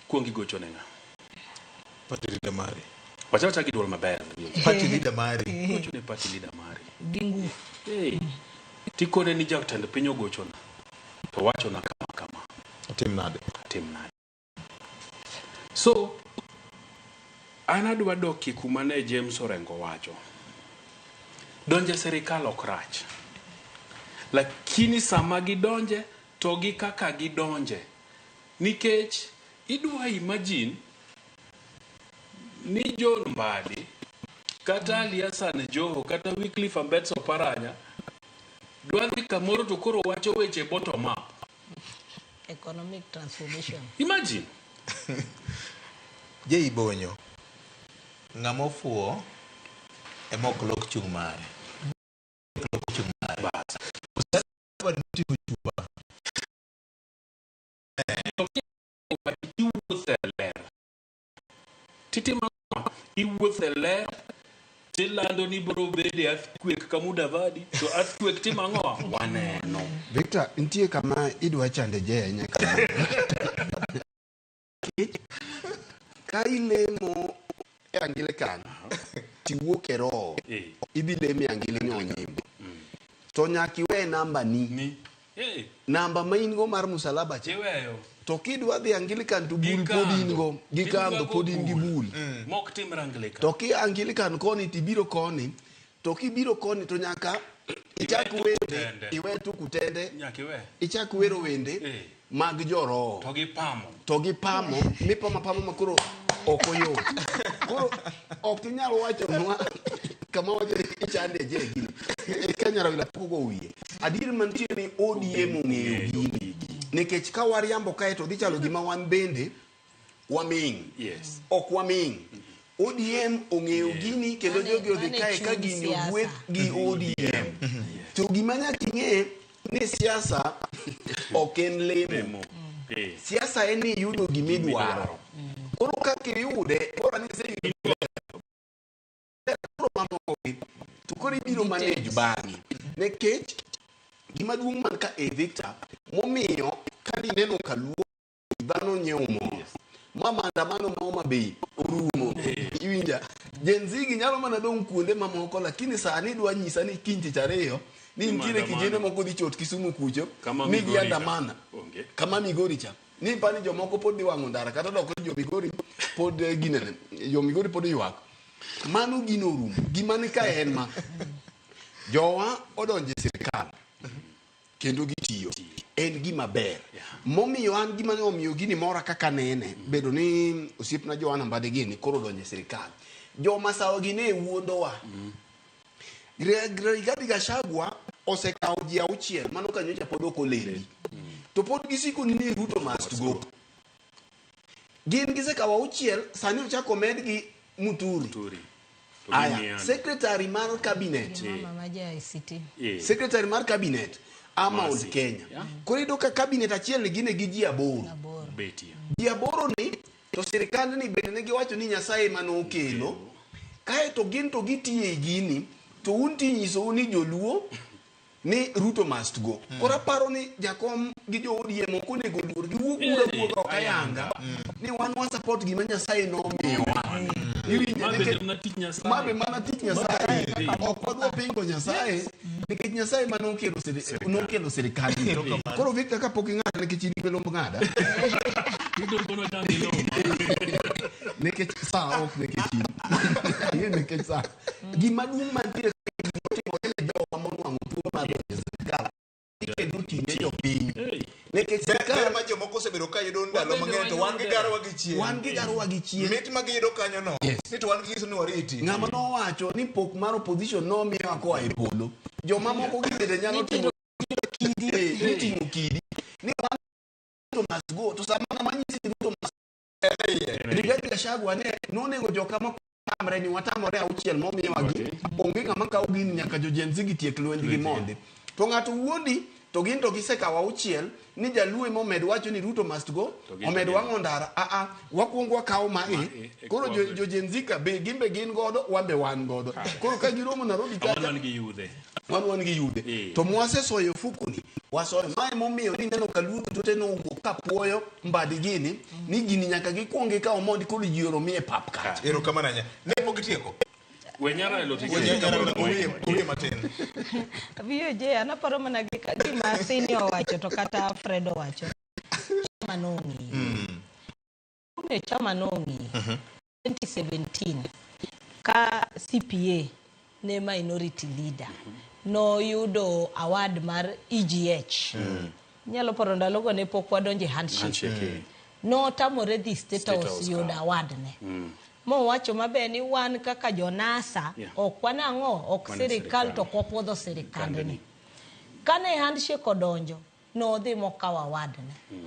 Kuong igochone ng'a? Party leader mari. Wacha wacha gi duol maber. Party leader mari. Gochone party leader mari. Gi nguvu. Hey. Tikone ni jatend piny ogochona to wachona kama kama. Otim nade? Atim nade? So, an adwa dokie kuma ne James Orengo wacho. Donje sirikal ok rach. Lakini sama gidonje to gi kaka gidonje. Nikech idwa imagine ni John Mbadi kata Ali Hassan Joho kata Wycliffe Ambetsa Oparanya dwa dhi kamoro to koro wacho weche bottom up. Economic transformation. Imagine. Jei Bonyo, ng'ama ofuwo ema ok lok chung' mare. Ok lok chung' mare. Bas. Oting'o chupa. Iwuotho e ler. Titimo ang'o? Iwuotho e ler tilando ni biro bedo e earthquake ka Mudavadi to earthquake timo ang'o? Waneno. Victor, nitie kama idwa chande je ahinya kama. Ka ilemo e Anglican tiwuok e roho, idhi lemo e Angili Nyonyimbo. To nyaka iwe namba ni. Ni. Eh, Namba ma in go mar musalaba cha. iweyo. To kidwa dhi Anglican to Gi bul pod in go. Gi kandho pod in gi bul. Mok timre Anglican. To ki Anglican koni tibiro koni, to kibiro koni to nyaka ichak Iwe wende, tukutende. iwe tukutende, Nyaka iwe. ichak wero wende Eh. mag joroho. To gi pamo. To gi pamo, mipamo apama ma koro ok oyot. Koro ok inyal wachonwa kama wacho ni ichande je gini. Ka Nyarawila pok ogo wiye. Adier mantie ni ODM ong'eyo gini. Nikech ka wariambo kae to dhi chalo gima wan bende waming'. Yes. Ok waming'. ODM ong'eyo gini kendo Mane- jogi odhi mane kae ka chuny gini siasa. ogweth gi ODM. To gima nyaka ing'e ni siasa ok en lemo. Lemo. Eh. Siasa en ni iyudo gimidwaro. Koro kaka iyude, bora ni iseyudo koro mamoko gi, to koro ibiro manage bang'e. Nikech gima duong' man ka e Victor, momiyo ka nineno kaluo dhano nyiewo mor. Ma maandamano ma Homa Bay orumo. Iwinja? Gen Z gi nyalo mana dong' kuonde mamoko lakini sani idwa nyisa ni kiny tich ariyo ni nitiere Maandamano. kijende moko dhi chot Kisumu kucho Kama ni Migori cha. giandamana. Onge. Kama Migori cha. Ni pani jomoko pod dhi wang'o ndara kata dok ni jo Migori pod ginene. Jo Migori pod ywak. Mano gino orumo. Gima ni ka en ma. Jowa odonjo e sirikal kendo gitiyo en gima ber momiyo an gima ne omiyo gini mora kaka nene bedo ni osiepna Joana Mbadi gini koro odonjo e sirikal joma sawa gi ne wuondowa Rigathi Gachagua osekawo ji auchiel mano ka nyocha pod ok olendi to pod gisiko ni ni Ruto must go gin gisekawo auchiel sani ochako omedgi Muturi Turi. To gi aya Miano. secretary mar cabinet Gi mama ma ja ICT. Eh. secretary mar cabinet a Mount Mercy. Kenya Yeah. koro iyudo ka cabinet achiel ni gine gi ji aboro Aboro. Betie. ji aboro ni to sirikand ni bende ne giwacho ni Nyasaye ema nokelo kaeto gin to gitiyo e gini to un tinyisou ni joluo ni Ruto must go koro aparo ni jakom gi jo ODM ok onego luor giwuog bura wuoga ok ayanga. Ni wan wa support gima Nyasaye nomiyowa. Iwinjo Ma nikech- bende mana tich Nyasaye. Ma be mana tich Nyasaye. Ok wadwa pingo Nyasaye nikech Nyasaye ma nokelo sirikal. Koro Victor kapok ing'ada nikech in gi lomb ng'ada. Ruto kono cham gi lowo. Nikech sa ok nikech in. Ayie nikech sa. Gima duong' mantiere motimore ne jowa monwang'o thuolo mar donjo e sirikal ikedo tine jopiny. Nikech Ber sirikal ma jomoko osebedo ka yudo ndalo Wabende mang'eny to wan wayude. gigarowa gi chien. wan gigarowa gi chien. Mit ma giyudo kanyo no. Yes. Ni to wan giyiso ni wariti. Ng'ama nowacho ni pok mar opposition nomiyowa koa e polo. Joma moko gi bende nyalo timo kidi, niting'o kidi. Ni wan Ruto must go. To sama ng'ama nyisi ni Ruto must Rigathi Gachagua ne nonego joka ma tamre ni watamore auchiel momiyowa gi onge ng'ama kawo gini nyaka jo Gen Z gi tiek lwenj gi mondi. To ng'ato wuondi to gin to gisekawo auchiel ni jaluo ema omed wacho ni Ruto must go To gin omed to gin. wang'o ndara a a wakwongo wakawo ma Ma e e, koro kwambe. jo Gen Z ka be gin be gin godo wan be wan godo koro ka giromo Nairobi Wan kacha wan gi yudhe. wan wan gi yude Eh. to mwasesoyo e ofuku ni wasoyo mae momiyo ni neno ka Luo duto te nowuok ka puoyo mbadi gini ni gini nyaka gikwong gikaw mondi koro ji oromi e pap kacha Erokamano ahinya. Ne pok itieko. We nyara elo tike. Owiye matin. VOJ an aparo mana gima Sini owacho to kata Fred owacho. Chama nong'iyo. Omiyo chama nong'iyo. 2017 ka CPA ne minority leader noyudo award mar EGH. Inyalo paro ndalogo ne pok wadonjo e handshake. Handshake, eh. Notamore dhi State State House House yudo ka. award ne. Mowacho maber ni wan kaka jonasa Yeah. ok wanang'o ok Wan e sirikal sirikal. to ok wapuodho sirikandni. Kandni. Kane handshake odonjo nodhi mokawo award ne.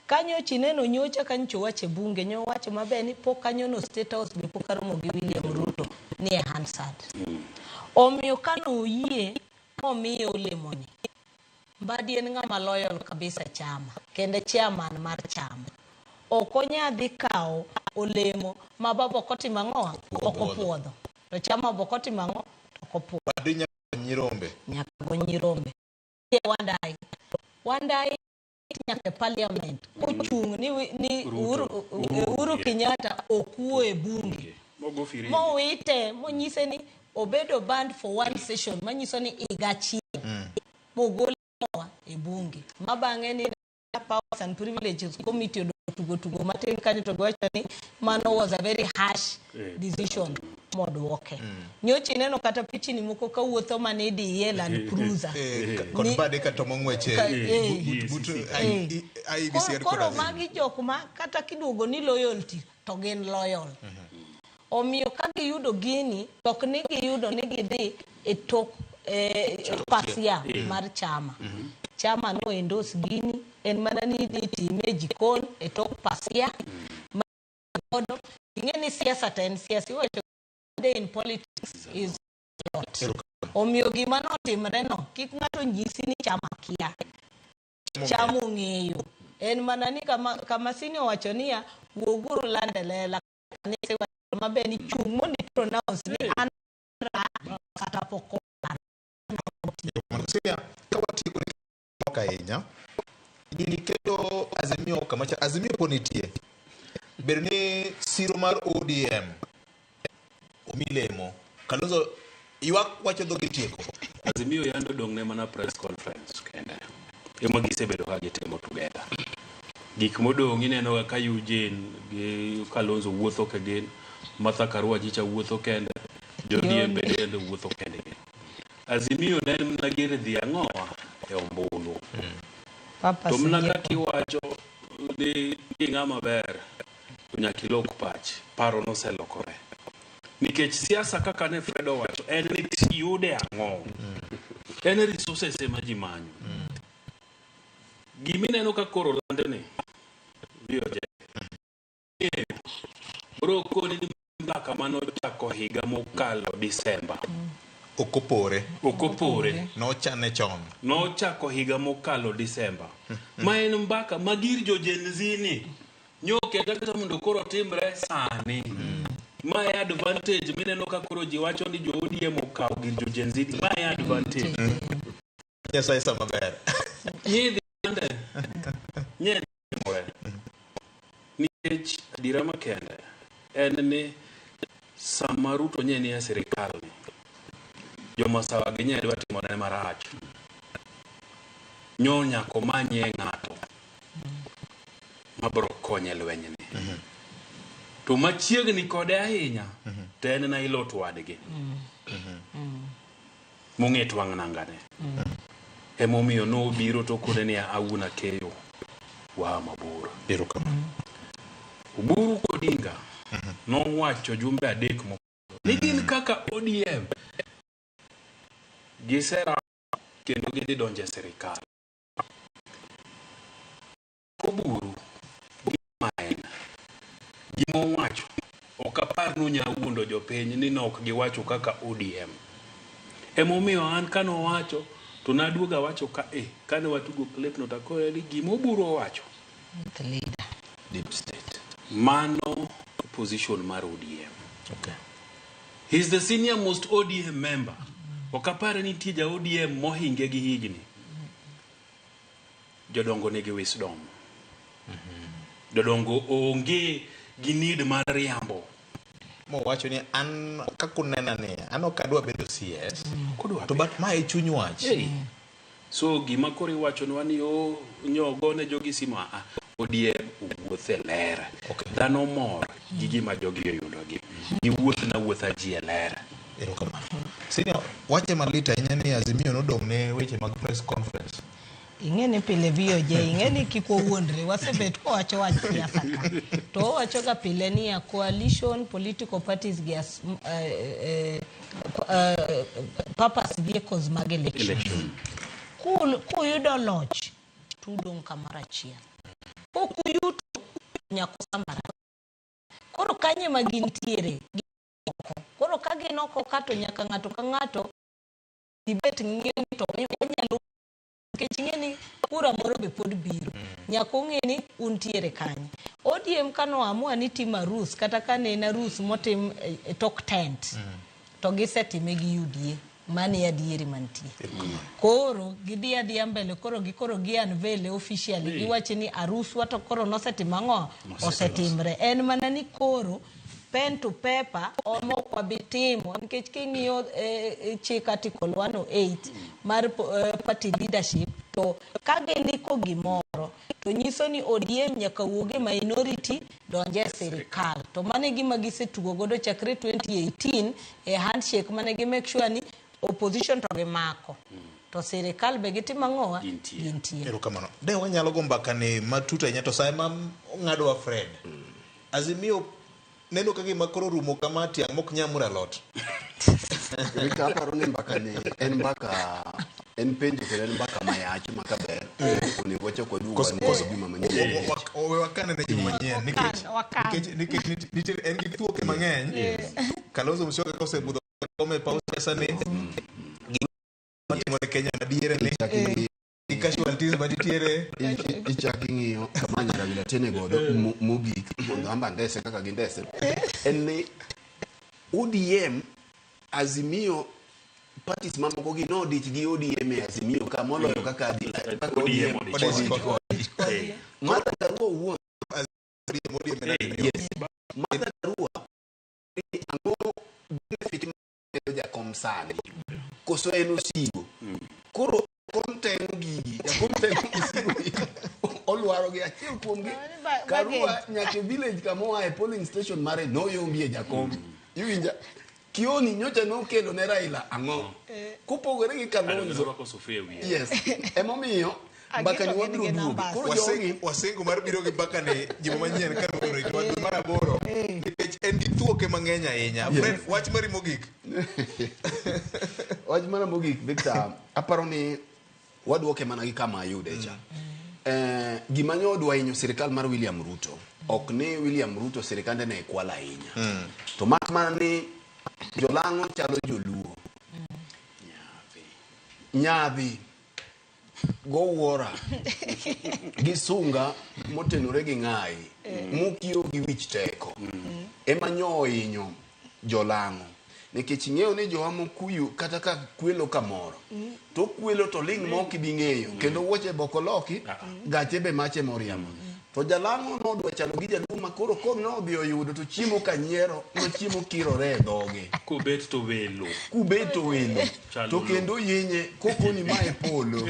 Kanyo chineno nyocha kanyocha owacho e bunge nyowacho maber ni pok kanyono State House be pok aromo gi William Ruto ni e Hansard. Omiyo kanoyie momiye olemoni Mbadi en ng'ama loyal kabisa chama kendo chairman mar chama. Ok onya dhi kawo olemo ma baba ok otimo ang'o? Ok opuodho. To chama be ok otimo ang'o? Ok opuodho. Badi nyaka nyirombe. Nyaka go nyirombe. Wandayi. Wandayi nyaka e parliament kochung' ni Ruto. Uhuru Kenyatta ok wuo e bunge. Mogo firimbi. Mowite monyise ni obedo banned for one session manyiso ni higa achiel. Mogole e bunge. Ma bang'e ni Powers and Privileges Committee odong tugo tugo matin kanyo to giwacho ni mano was a very harsh decision modwoke. Nyocha ineno kata pichni moko kawuotho mane idiye Land Cruiser. Kod Ni- bade ka tomo ng'weche but IEBC Koro headquarters. magi jok ma kata kiduogo ni loyalty to gin loyal. Omiyo ka giyudo gini to ok ni giyudo ni gidhi e tok pasia mar chama. Chama no endorse gini en mana ni idhi time e jikon e tok pasia. Ma godo ing'e ni siasa to en siasa iwacho day in politics is lot. Omiyo gima notimre no kik ng'ato nyisi ni chama kia. Chama ong'eyo. En mana ni kama Sini owacho niya wuoguru lande lela kanise wacho maber ni chung' mondo i pronounce ni an ra kata pok olar. Sylvia, ka watieko ni ok ahinya, gini keto Azimio kama cha Azimio po nitie. Bedo ni siro mar ODM omi lemo. Kalonzo ywak wacho dhoge tieko. Azimio yando dong' ne mana press conference kende. Ema gisebedo ka gitimo together. Gik modong' ineno ka Eugene gi Kalonzo wuotho ka gin, Martha Karua jicha wuotho kende, jo ODM bende wuotho kendgi. Azimio ne en mana gir dhi ang'owa e ombulu. Papa To mana Sinjeko. kaka iwacho ni ng'ama ber to nyaka ilok pach, paro noselokore. Nikech siasa kaka ne Fred owacho en ni yude ang'o? En resources ema ji manyo. Gimineno ka koro landni, VOJ, bro koni ni mbaka manochako higa mokalo Disemba. Ok opore. Ok opore. Nochane chon. Nochako higa mokalo Disemba. Ma en mbaka ma gir jo Gen Z ni nyoketa kata mondo koro timre sani. Ma e advantage mineno ka koro ji wacho ni jo ODM okawo gir jo Gen Z. Ma e advantage. Nyasaye sama ber. Nyidhi ande. Nye timore. Nikech adiera makende en ni sama Ruto nye nie sirikal ni, jomasawa gi nye dwa timone marach. Nyo nyaka omanyie ng'ato mabro konye lwenyni. To machiegni kode ahinya to en Nailo wadgi. Mong'e twang' nangane. Emomiyo nobiro to okone niya awuon akeyo waa mabor. Erokamano. Oburu Odinga nowacho jumbe 3 mokalo ni gin kaka ODM gisera kendo gidhi donjo e sirikal. Oburu gima en gima owacho ok apar ni onyalo wuondo jopiny ni nok giwacho kaka ODM. Emomiyo an kanowacho to naduogo awacho ka e kane watugo clip no takore ni gima Oburu owacho The leader. Deep state. Mano position mar ODM. Okay. He's the senior most ODM member. Ok apar ni nitie ja ODM mohinge gi higni. Jodongo nigi wisdom. Jodongo onge gi need mar riambo. Mowacho ni an kakunena ni an ok adwa bedo CS. Kodwa To but ma e chuny wach. Hey. So gima koro iwachonwa ni o nyogo ne jogi simu a ODM owuoth e ler. Okay. Dhano mor gi gima jogi oyudogi. Giwuoth na wuotha ji e ler. Erokamano. Senior, wache malit ahinya ni Azimio nodong' ne weche mag press conference. Ing'e ni pile VOJ, ing'e ni kik wawuondre, wasebet kwawacho wach siasa ka. To wawacho ga pile niya coalition political parties gi as, purpose vehicles mag election. Election. Kuyudo loch, tudong' kamoro achiel. Kokuyuto, nyaka usamara. Koro kanye ma gintiere? Gin oko. Koro ka gin oko ka to nyaka ng'ato ka ng'ato dibet ng'iyo ni to wanyalo nikech ing'e ni kura moro be pod biro. Nyaka ung'e ni untiere kanye. ODM kano amua ni timo arus kata ka ne en arus motim e tok tent to gisetime gi UDA. Mano e adieri mantie. Koro gidhi adhiya mbele koro gi koro gi unveil officially giwacho ni aruswa to koro nosetimo ang'o? Osetimre. En mana ni koro pen to paper ema ok wabi timo nikech king'iyo chik article 108 mar party leadership to ka gindiko gimoro to nyiso ni ODM nyaka wuog e minority donje e sirikal. To mano e gima gisetugo godo chakre 2018 e handshake mane gi make sure ni opposition to gimako. To sirikal be gitimo ang'owa? Gintie. Gintie. Erokamano. De wanyalo go mbaka ni matut ahinya to sa ema ng'adowa Fred. Azimio neno ka gima koro rumo kama tiang' mok nyamur alot. Victor, aparo ni mbaka ni en mbaka en penjo kendo en mbaka mayach ma kaber onego wachak waduog wane juma manyien. Owe wakane ne juma manyien nikech Wakan. nikech nitie en gi thuoke mang'eny. Kalonzo Musyoka kosebudho kome paw siasa ni gik matimore Kenya madiere ni gi casualties manitiere Ichak ing'iyo kama Nyarawila tene godo mogik mondo amba ndese kaka gindese en ni ODM Azimio parties mamoko gi nodich gi ODM e Azimio ka moloyo kaka kaka ODM ODM odich kode. Martha Karua owuon ODM en Azimio. Yes. Martha Karua ni ang'o benefit ma jakom sani koso en osigo koro jakom teng'o gigi jakom teng'o osigo olwaro gi achiel kuom gi Karua nyaka e village kama oa e polling station mare noyombie jakom iwinja Kioni nyocha nokelo ne Raila ang'o kopogore gi Kalonzo Orwako sufuria e wiye. Yes emomiyo mbaka ni Agito gin wabiro gi duogo numbers. koro jogi Wasengo mar biro gi mbaka ni juma manyien ka orito dwe mar aboro nikech en gi thuoke mang'eny ahinya. Fred, wach mari mogik. Wach mara mogik Victor, aparo ni waduoke mana gi kama ayude cha. Gima nyo odwa hinyo sirikal mar William Ruto, ok ni William Ruto sirikande ne kwalo ahinya. To mak mana ni jolang'o chalo joluo. Nyadhi gowuora gi sunga motenore gi ng'ayi mokiewo gi wich teko ema nyo ohinyo jolang'o nikech ing'eyo ni jowa mokuyu kata ka kwelo kamoro to kwelo to ling' ma ok ibi ng'eyo kendo wuoche be ok oloki gache be mache moriambo. To jalang'o nodwa chalo gi jaluo ma koro ko nodhi oyudo to chiemo kanyiero, nochiemo kirore e dhoge. Kobet to welo. Kubet to welo. Chalo To kendo yinye kokoni mae polo.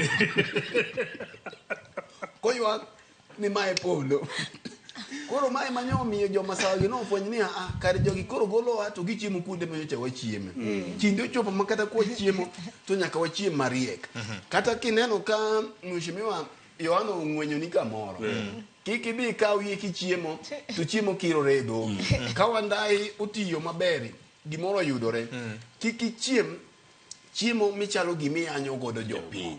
Koywak ni mae polo. Koro mae manyo omiyo joma sawa gi nofweny ni a kare jogi koro golowa to gichiemo kuonde manyocha wachieme. Kinde ochopo ma kata kwachiemo to nyaka wachiem mariek. Kata kineno ka mheshimiwa Yohana ong'wenyo ni kamoro. Kik idhi ikaw yie kichiemo to chiemo kirore e dhogi. Ka wandai otiyo maber gimoro oyudore. Kik ichiem chiemo michalo gimiyanyo godo jopiny.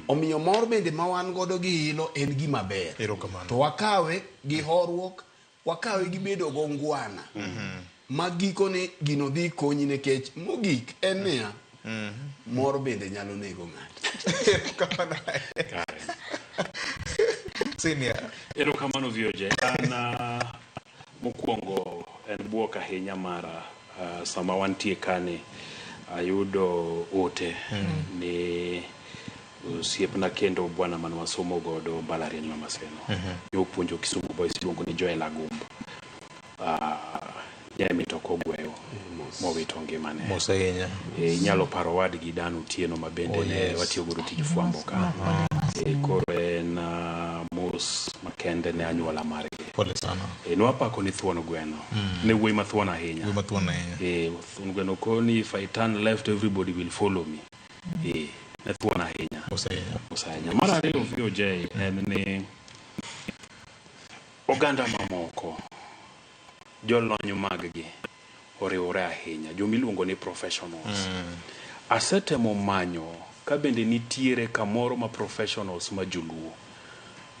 Omiyo mor bende ma wan godo gi ilo en gima ber. Erokamano. To wakawe gi horuok, wakawe gi bedo gongwana. Ma gikone gino dhi konyi nikech mogik en niya, mor bende nyalo nego ng'ato. Erokamano. Senior. Erokamano VOJ. An mokwongo en buok ahinya mara sama wantie kani ayudo ote ni osiepna kendo bwana mane wasomo godo mbalariany ma Maseno yopuonjo Kisumu Boys iluongo ni Joel Agumbo nye mitoka ogweyo mowito ngimane. Mos ahinya. Inyalo paro wadgi Dan Otieno ma bende Oh, ne yes. watiyo godo tij fwambo ka. Koro en mos makende ne anyuola margi. Pole sana. Nwapako ni thuon gweno. Ne wuoyi mathuon ahinya. Wuoyi mathuon ahinya. Thuon gweno koni if I turn left everybody will follow me. Ne thuon ahinya. Mos ahinya. Mos ahinya. Mar ariyo VOJ en ni oganda mamoko jolony mag-gi oriwore ahinya, jomiluongo ni professionals. Asetemo manyo ka bende nitiere kamoro ma professionals ma joluo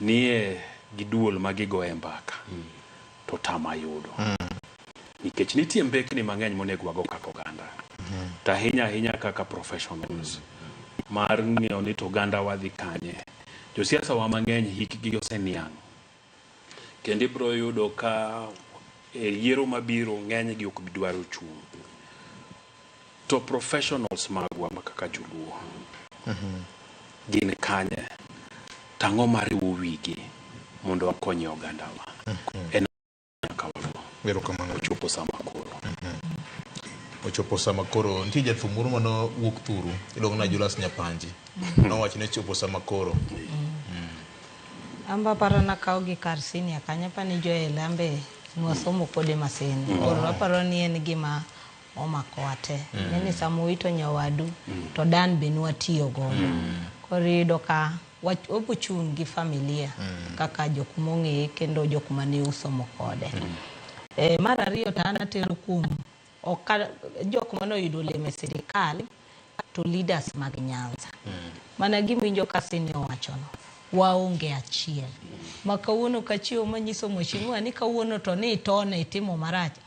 nie gi duol ma gigoye mbaka to tama yudo. Nikech nitie mbekni mang'eny monego wago kaka oganda. To ahinya ahinya kaka professionals mar ng'eyo ni to oganda wadhi kanye. Josiasa wa mang'eny hikgi oseniang'. Kendo ibiro yudo ka e yiero mabiro ng'enygi ok bi dwaro chung'. To professionals magwa ma kaka joluo gin kanye? Tang'o mariwo wigi mondo wakonye ogandawa? En nyaka wago. Erokamano. Ochopo sama koro. Ochopo sama koro nitie jathum moro manowuok thuru iluongo ni Julius Nyapanji. Nowacho ni ochopo sama koro. Amba aparo nakaw gi kar senior kanyo apani Joel ambe nwasomo kode Maseno. Koro aparo ni en gima omakowa te. Ni sama owito nyawadu to Dan be nwatiyo godo. Koro iyudo ka wabochung' gi familia kaka jok mong'eye kendo jok mane osomo kode. Mar ariyo to an atero kuom jok mane oyudo olemo e sirikal to leaders mag Nyanza. Mana gima ka senior owachono, waonge achiel. Ma kawuono kachiewo manyiso mheshimiwa ni kawuono to ni itone itimo marach.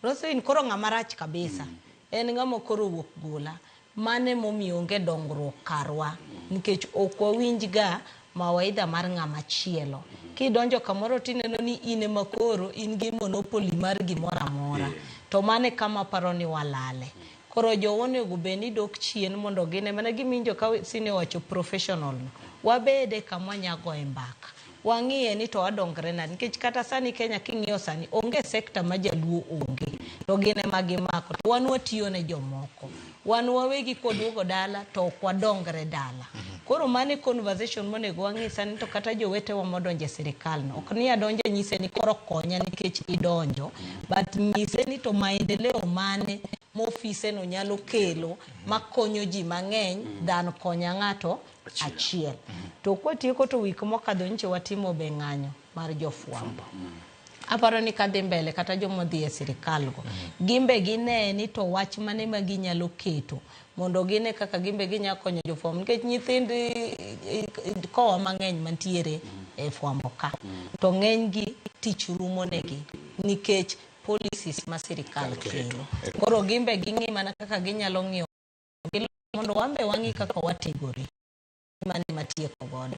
Roselyn koro ng'ama rach kabisa. En ng'ama koro owuok gola. Mane momiyo onge dongruok karwa. Nikech ok wawinj ga mawaidha mar ng'ama chielo. Kidonjo kamoro tineno ni in ema koro in gi monopoly mar gimoro amora. To mane kama aparo ni walale. Koro jowa onego bed ni dok chien mondo gine mana gima ka senior owacho professional no. Wabede kama wanyagoye mbaka. Wang'iye ni to wadongre nade. Nikech kata sani Kenya king'iyo sani onge sekta ma jaluo onge. To gin ema gimako. To wan watiyo ne jomoko. Wan wawegi kwaduogo dala to ok wadongre dala. Koro mano e conversation monego wang'i sani to kata jowetewa modonjo e sirikal no. Ok ni adonjo nyise ni koro konya nikech idonjo. But nyise ni to maendeleo mane mofise no nyalo kelo makonyo ji mang'eny than konya ng'ato achiel. To kwatieko to wik mokadho nyocha watimo be ng'anyo mar jofwambo. Aparo ni kadhi mbele kata joma odhi e sirikal go, gimbe gine ni to wach mane ma ginyalo keto mondo gine kaka gimbe ginyalo konyo jofwambo nikech nyithind kowa mang'eny mantiere e fwambo ka to ng'eny gi tich rumo negi nikech policies ma sirikal kelo. Koro gimbe ging'i mana kaka ginyalo ng'iyo mondo wambe wang'i kaka wategore. Mane matieko godo.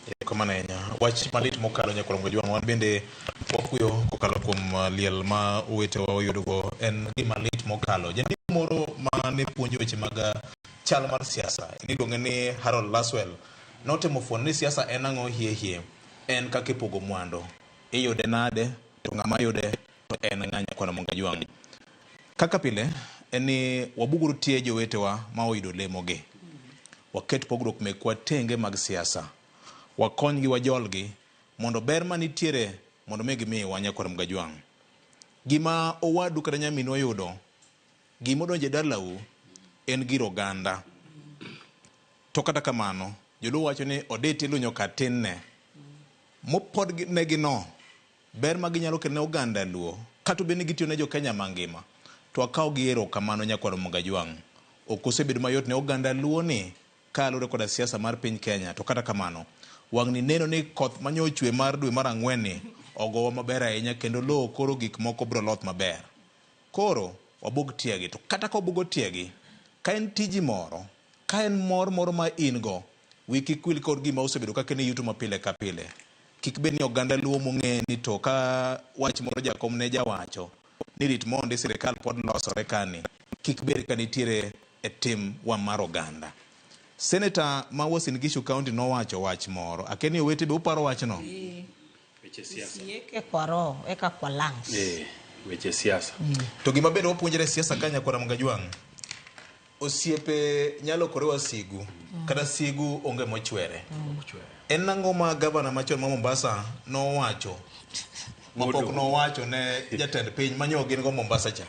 Erokamano ahinya. Wach malit mokalo nyakwar Jwang' wan bende wakuyo kokalo kuom liel ma owetewa oyudogo en gima lit mokalo. Jandiko moro ma ne puonjo weche mag chal mar siasa iluonge ni Harold Laswell notemo fuono ni siasa en ang'o hie hie. en kaka ipogo mwandu. Iyude nade to ng'ama yude to en ng'a nyakwar Ramogi Ajwang'. Kaka pile en ni wabuguru tie jowetewa ma oyudo lemogi. Waket pogruok mekwa tenge mag siasa. Wakonygi wajolgi mondo ber manitiere mondo mi gimiwa nyakwar Ramogi Ajwang'. Gima owadu kata nyaminu oyudo, gima odonjo e dalau en gir oganda. To kata kamano, joluo wacho ni oditi ilunyo kar tinne. Mopod negi no, ber ma ginyalo kelo ne oganda luo, kata obed ni gitiyo ne jo Kenya mangima, to akaw gi erokamano nyakwar Ramogi Ajwang'. Ok osebedo mayot ne oganda luo ni kaluwore koda siasa mar piny Kenya. To kata kamano, wang'ni neno ni koth manyo ochwe mar dwe mar ang'wen ni ogowa maber ahinya kendo lowo koro gik moko biro loth maber. Koro wabug tiegi. To kata ka wabugo tiegi, ka en tiji moro, ka en mor moro ma in go, wi kik wil kod gima osebedo ka kelo yuto ma pile ka pile. Kik bed ni oganda luo mong'e ni to ka wach moro jakom ne jawacho ni rit mondi sirikal pod losore kani, kik bed ka nitiere e tim wa mar oganda. Senator ma Uasin Gishu County nowacho wach moro. Akia ni owete be uparo wachno? Weche siasa. Usiweke kwa roho, weka kwa lungs. Eh, weche siasa. To gima bende wapuonjre e siasa ka nyakwar Ramogi Ajwang', osiepe nyalo kore wasigu, kata sigu onge mochwere. En nang'o ma gavana machon ma Mombasa nowacho mapok nowacho ne jatend piny manyo gin go Mombasa cha?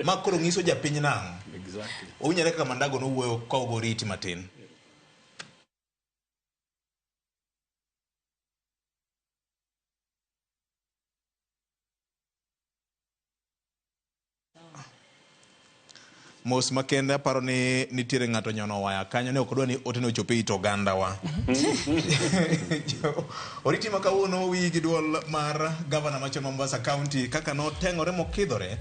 Ma koro nyiso japiny nang'o? Exactly. Owinjore kaka Mandago nowuoyo ka ogo oriti matin. Mos makende aparo ni nitiere ng'ato nyono waya kanyo ne ok odwa ni oteno ochop e it ogandawa. Oriti ma kawuono wiyi gi duol mar gavana machon ma Mombasa County kaka noteng'ore mokidhore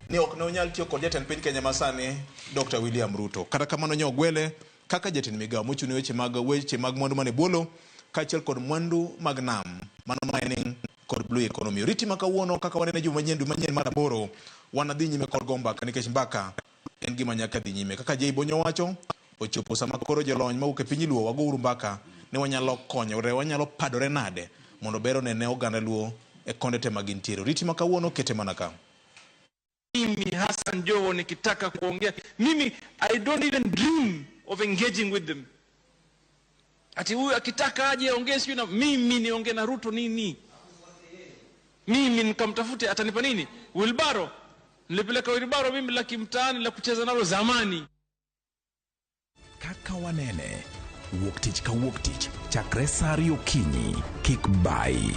ni ok ne onyal tiyo kod jatend piny Kenya masani Dr. William Ruto. Kata kamano nyo ogwele kaka jatend migawo mochung' ne weche mag mwandu mane bwolo kaachiel kod mwandu mag nam mano mining kod blue economy. Oriti ma kawuono kaka wanene juma manyien dwe manyien mar aboro wanadhi nyime kod go mbaka nikech mbaka en gima nyaka dhi nyime. Kaka Jay Bonyo wacho, ochopo sama koro jolony mawuok e piny Luo wagouru mbaka ni wanyalo konyore, wanyalo padore nade mondo ber onene oganda Luo e konde te ma gintiere. Oriti ma kawuono kete mana ka. Mimi Hassan Joho nikitaka kuongea, mimi I don't even dream of engaging with them. Ati huyu akitaka aje aongee sijui na mimi niongee na Ruto nini? Mimi nikamtafute atanipa nini? Wilbaro. Nilipeleka wilbaro mimi la kimtaani la kucheza nalo zamani. Kaka wanene wuok tich ka wuok tich chakre sa ariyo okinyi kik bayi.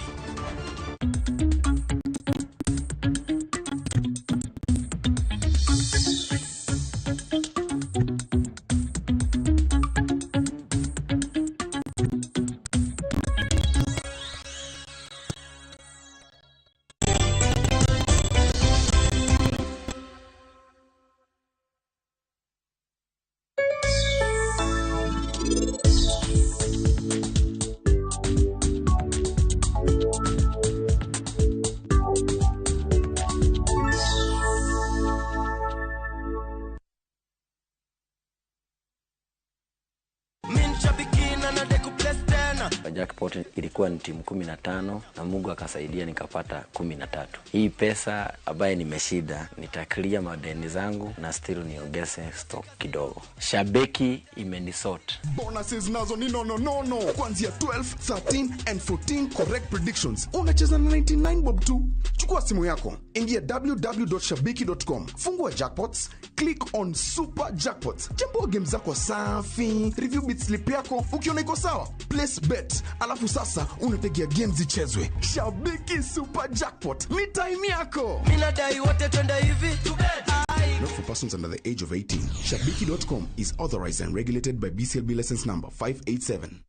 Jackpot ilikuwa ni timu 15 na Mungu akasaidia nikapata 13. Hii pesa ambaye nimeshinda nitaclear madeni zangu na still niongeze stock kidogo. Shabiki imenisort. Bonuses nazo ni nono nono kuanzia 12, 13 and 14 correct predictions. Unacheza na 99 bob tu. Chukua simu yako, ingia www.shabiki.com, fungua jackpots, click on super jackpots, chambua game zako safi, review bit slip yako, ukiona iko sawa, place bet, alafu sasa unategea games zichezwe. Shabiki Super Jackpot ni time yako. Mimi nadai wote twende hivi. Not for persons under the age of 18. Shabiki.com is authorized and regulated by BCLB license number 587.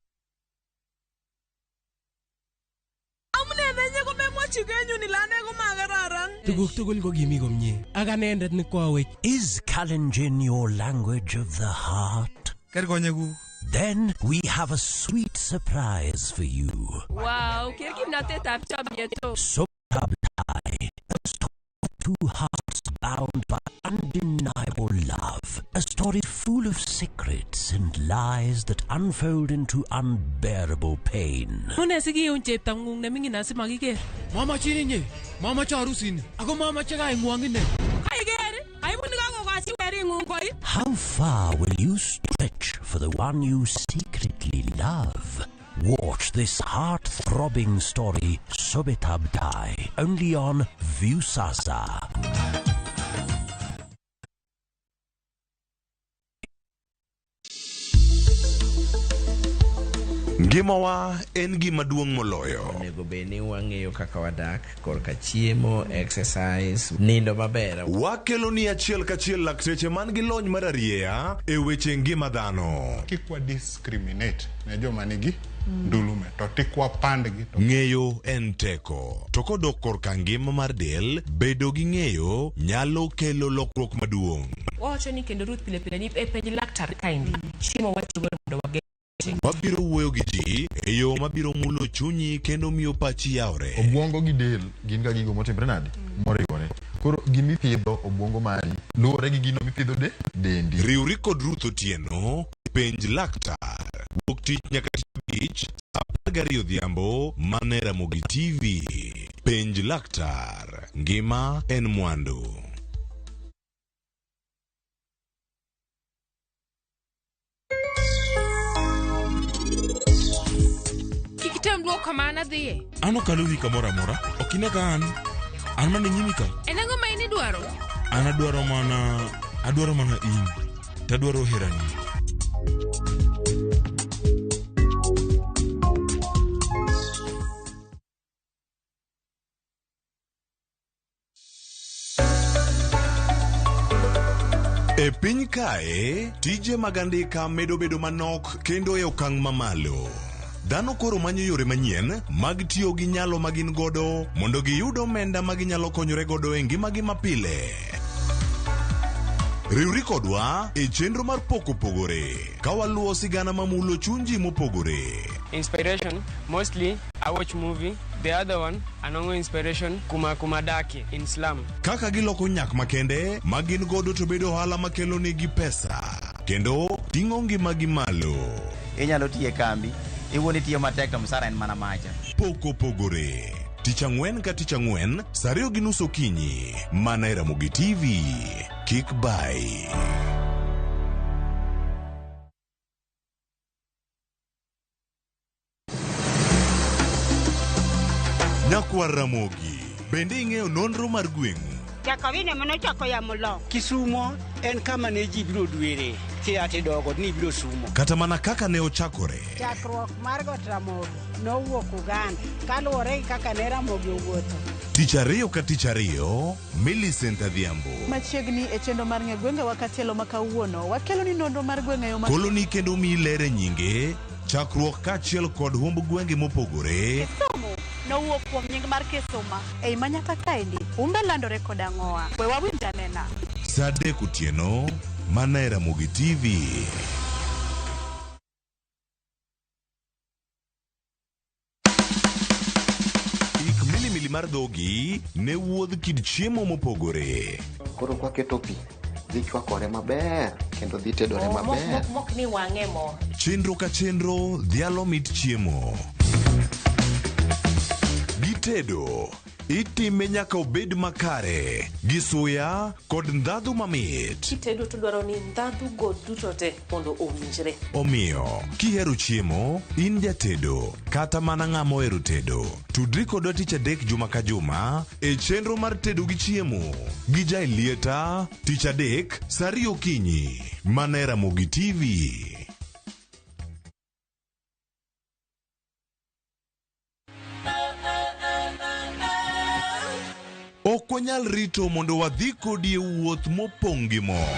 Tuguk tugul ko kimi komie ak anendet ne koawech. Is Kalenjin your language of the heart? Ker konyekuk. Then we have a sweet surprise for you. Wow, ker kimnatetab chomyet o. Sotabtai, a story of two hearts bound by undeniable love. A story full of secrets and lies that unfold into unbearable pain. Mune sikiun cheptang'ung neming'in asimakiker. Mamachin inye, mamache arusini, ako mamache kaing'wong ine. Kaiker, aibun kakokochi wering'ung koi. How far will you stretch for the one you secretly love? Watch this heart-throbbing story, Sobetab Tai, only on Viusasa. Ngimawa en gima duong' moloyo. Onego bed ni wang'eyo kaka wadak korka chiemo, exercise, nindo maber. Wakelo ni achiel kachiel lakteche man gi lony mar arieya e weche ngima dhano. Kik wa discriminate ne joma nigi ndulume to tik wapandgi to Ng'eyo en teko. To kodok korka ngima mar del, bedo gi ng'eyo nyalo kelo lokruok maduong'. Wawacho ni kendo Ruth pile pile ni e penj laktar kaendi chiemo watiyogo mondo wageng' Wabiro wuoyo gi ji e yo mabiro mulo chunyi kendo miyo pachi yawre. Obwongo gi del gin ga gigo motimre nade? Moriwore. Koro gimipidho obwongo mari luwore gi gino mipidho de dendi. Riwri kod Ruth Otieno, penj laktar. Wuok tich nyaka tich abich, saa 12 odhiambo, mana e Ramogi TV. Penj laktar. Ngima en mwandu. Kik item duoko kama an adhiye. An ok aluwi kamoro amora. Ok ine ka an. An mana e nyimi ka. En ang'o ma in idwaro? An adwaro mana adwaro mana in. To adwaro herani. E piny kae, tije mag andika medo bedo manok kendo e okang' mamalo. Dhano koro manyo yore manyien mag tiyo gi nyalo ma gin godo mondo giyud omenda ma ginyalo konyore godo e ngimagi mapile. Riwri kodwa e chenro mar Pok Opogore ka waluwo sigana mamulo chuny ji mopogore. Inspiration, mostly I watch movie. The other one, anongo inspiration kuma kuma dake in slum. Kaka giloko nyak makende ma gin godo to bedo ohala makelo negi pesa kendo ting'o ngimagi malo. Inyalo tiyo e kambi, iwuon itiyo matek to msara en mana macha. Pok Opogore. Tich ang'wen ka tich ang'wen, saa 2:30 okinyi, mana e Ramogi TV. Kik bai. Nyakwar Ramogi, bende ing'eyo nonro mar gweng'u? Jakawine manochako yamo lo. Kisumo en kama ne ji biro dwere kia tidogo ni biro sumo. Kata mana kaka ne ochakore. Chakruok mar Got Ramogi nowuok Uganda kaluwore gi kaka ne Ramogi owuotho. Tich ariyo ka tich ariyo, Millicent Adhiambo. Machiegni e chenro mar ng'e gwengewa katielo ma kawuono, wakelo ni nonro mar gwenge yo ma Koloni kendo miyi ler e nyinge, chakruok kaachiel kod humb gwenge mopogore. Kisumu nowuok kuom nying mar Kisuma. Ei Manyata kaendi, humbe landore kod ang'owa. We wawinj anena. Saa 3 otieno, mana e Ramogi TV. Ik milimili mar dhogi ne wuodh kit chiemo mopogore. Koro kwaketo pi, dhi chwakore maber kendo dhi tedore maber. Mok ni wang'e mo. Chenro ka chenro dhialo mit chiemo. Gitedo, itime nyaka obed makare, gi suya kod ndhadhu mamit. Kitedo to dwaro ni ndhadhu go duto te mondo owinjre. Omiyo, kihero chiemo, in jatedo, kata mana ng'ama ohero tedo, tudri kodwa tich adek juma ka juma e chenro mar tedo gi chiemo gi Jaelieta tich adek saa 2 okinyi mana e Ramogi TV. Ok wanyal rito mondo wadhi kodi e wuoth mopong' gi mor.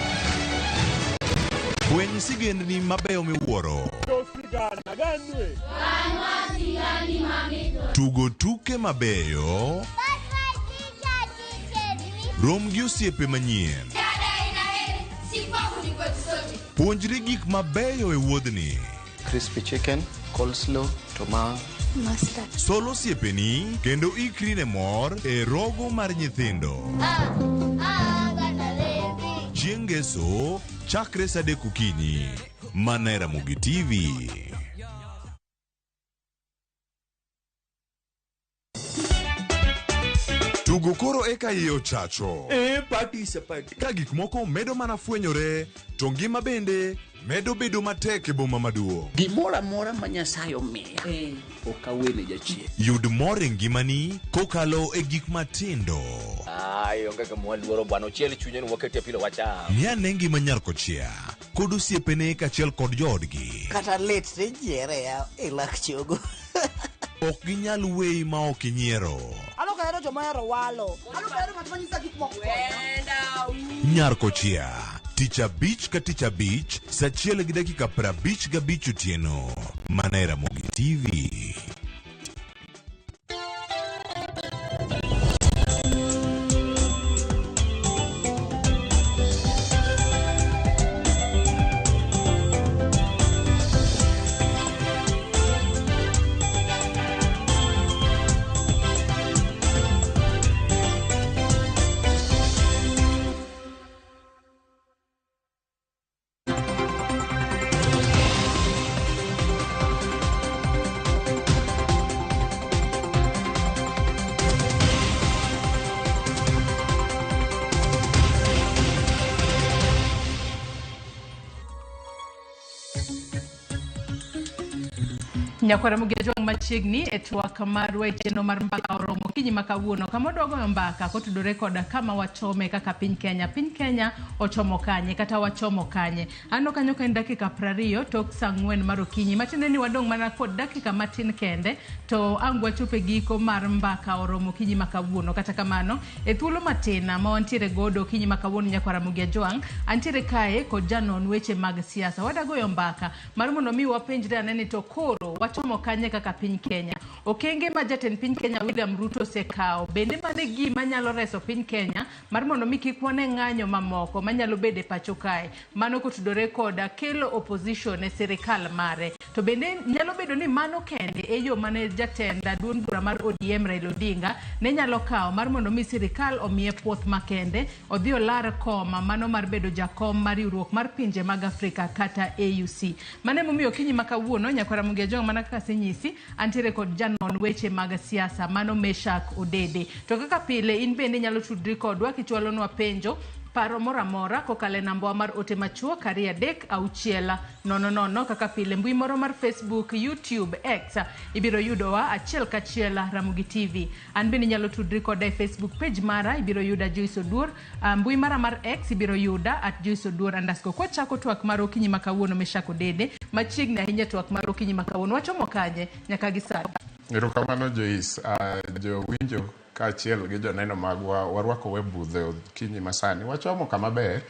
Fweny sigendni mabeyo miwuoro. Tugo tuke mabeyo. Rom gi osiepe manyien. Puonjri gik mabeyo e wuodhni. Crispy chicken, coleslaw, to ma Mustard. Sol osiepeni kendo ikri ne mor e rogo mar nyithindo. Chieng' ngeso, Chakre sa 3 okinyi. Mana e Ramogi TV. Tugo koro eka iye ochacho. E party is a party. Ka gik moko medo mana fwenyore, to ngima bende medo bedo matek e boma maduong'. Gimoro amora ma Nyasaye omiya ok awene jachien. Yud mor e ngimani kokalo e gik matindo. Ai, onge gima waluoro bwana, ochiel chunye ni waketie pilo wacham. Ng'i ane ngima nyar kochia kod osiepene kaachiel kod joodgi. Kata lit tijiere ya e lak chogo. Ok ginyal weyi ma ok inyiero. An ok ahero joma ohero walo. An ok ahero ng'at ma nyisa gik moko. Nyar kochia tich abich ka tich abich sa 1:55 otieno mana e Ramogi TV. Nyakwara Mugejwang' machiegni e twak marwa e chenro mar mbaka oromo okinyi ma kawuono kama wadwa goyo mbaka kotudore koda kama wachome kaka piny Kenya. Piny Kenya ochomo kanye kata wachomo kanye? Aneno kanyo ka en dakika 20 tok saa 4 mar okinyi matiende ni wadong' mana kod dakika matin kende to ang' wachop e giko mar mbaka oromo okinyi ma kawuono. Kata kamano e thuolo matin ma wantiere godo okinyi ma kawuono nyakwara Mugejwang' antiere kae kod janon weche mag siasa. Wadwa goyo mbaka mar mondo mi wapenjre ane ni to koro wachomo kanye kaka piny Kenya. Okenge ma jatend piny Kenya William Ruto osekawo bende mano e gima nyalo reso piny Kenya mar mondo mi kik wane ng'anyo mamoko manyalo bedo e pacho kae. Mano kotudore koda kelo opposition e sirikal mare. To bende nyalo bedo ni mano kende e yo mane jatend duond bura mar ODM Raila Odinga ne nyalo kawo mar mondo mi sirikal omiye puoth makende odhi olar koma mano mar bedo jakom mar riwruok mar pinje mag Afrika kata AUC. Mano emomiyo okinyi ma kawuono nyakwara Mugejwang' mana kaka asenyisi antiere kod janon weche mag siasa mano Meshak Odede. To kaka pile in bende inyalo tudri kodwa kichwalonwa penjo paro moro amora kokalo e namba wa mar ote machuok 2 3 6 0 0 kaka pile mbui moro mar Facebook, YouTube, X ibiro yudowa achiel kachiel Ramogi TV. An bende inyalo tudri koda e Facebook page mara ibiro yuda Joyce Oduor, mbui mara mar X ibiro yuda at Joyce Oduor underscore. Kwachako twak mar okinyi ma kawuono Meshak Odede machiegni ahinya twak mar okinyi ma kawuono wachomo kanye nyaka gi sani. Erokamano Joyce, jowinjo kaachiel gi joneno magwa warwako we budho okinyi masani wachomo kama ber.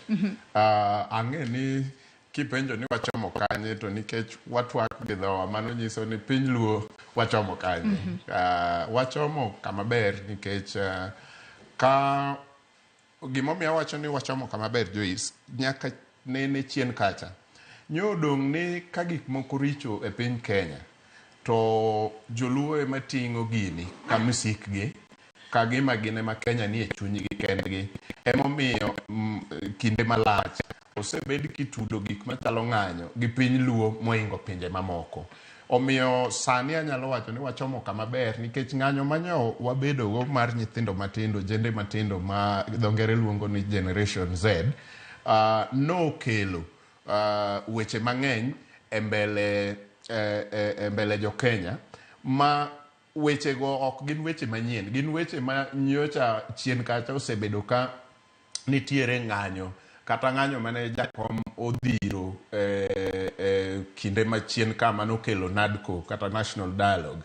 Ang'e ni kipenjo ni wachomo kanye to nikech watwak gi dhowa mano nyiso ni piny luo wachomo kanye. Wachomo kama ber nikech ka gimomiyo awacho ni wachomo kama ber Joyce nyaka nene chien kacha nyodong' ni ka gik moko richo e piny Kenya to joluo ema ting'o gini ka misikgi ka gima gin ema Kenya nie chunygi kendgi. Emomiyo kinde malach osebed kitudo gik machalo ng'anyo gi piny luo moingo pinje mamoko. Omiyo sani anyalo wacho ni wachomo kama ber nikech ng'anyo manyo wabedogo mar nyithindo matindo, jende matindo ma dho ngere luongo ni Generation Z, nokelo weche mang'eny e mbele jo Kenya ma wechego ok gin weche manyien, gin weche ma nyocha chien kacha osebedo ka nitiere ng'anyo kata ng'anyo mane jakom odhiro kinde machien ka manokelo NADCO kata National Dialogue.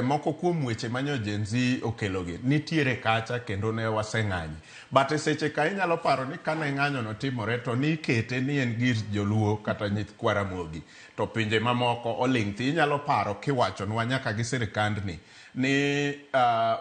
Moko kuom weche manyo Gen Z okelogi nitiere kacha kendo ne waseng'anyi. But e seche ka inyalo paro ni kane ng'anyo no timore to nikete ni en gir joluo kata nyikwa Ramogi to pinje mamoko oling' thi. Inyalo paro kiwachonwa nyaka gi sirikandni ni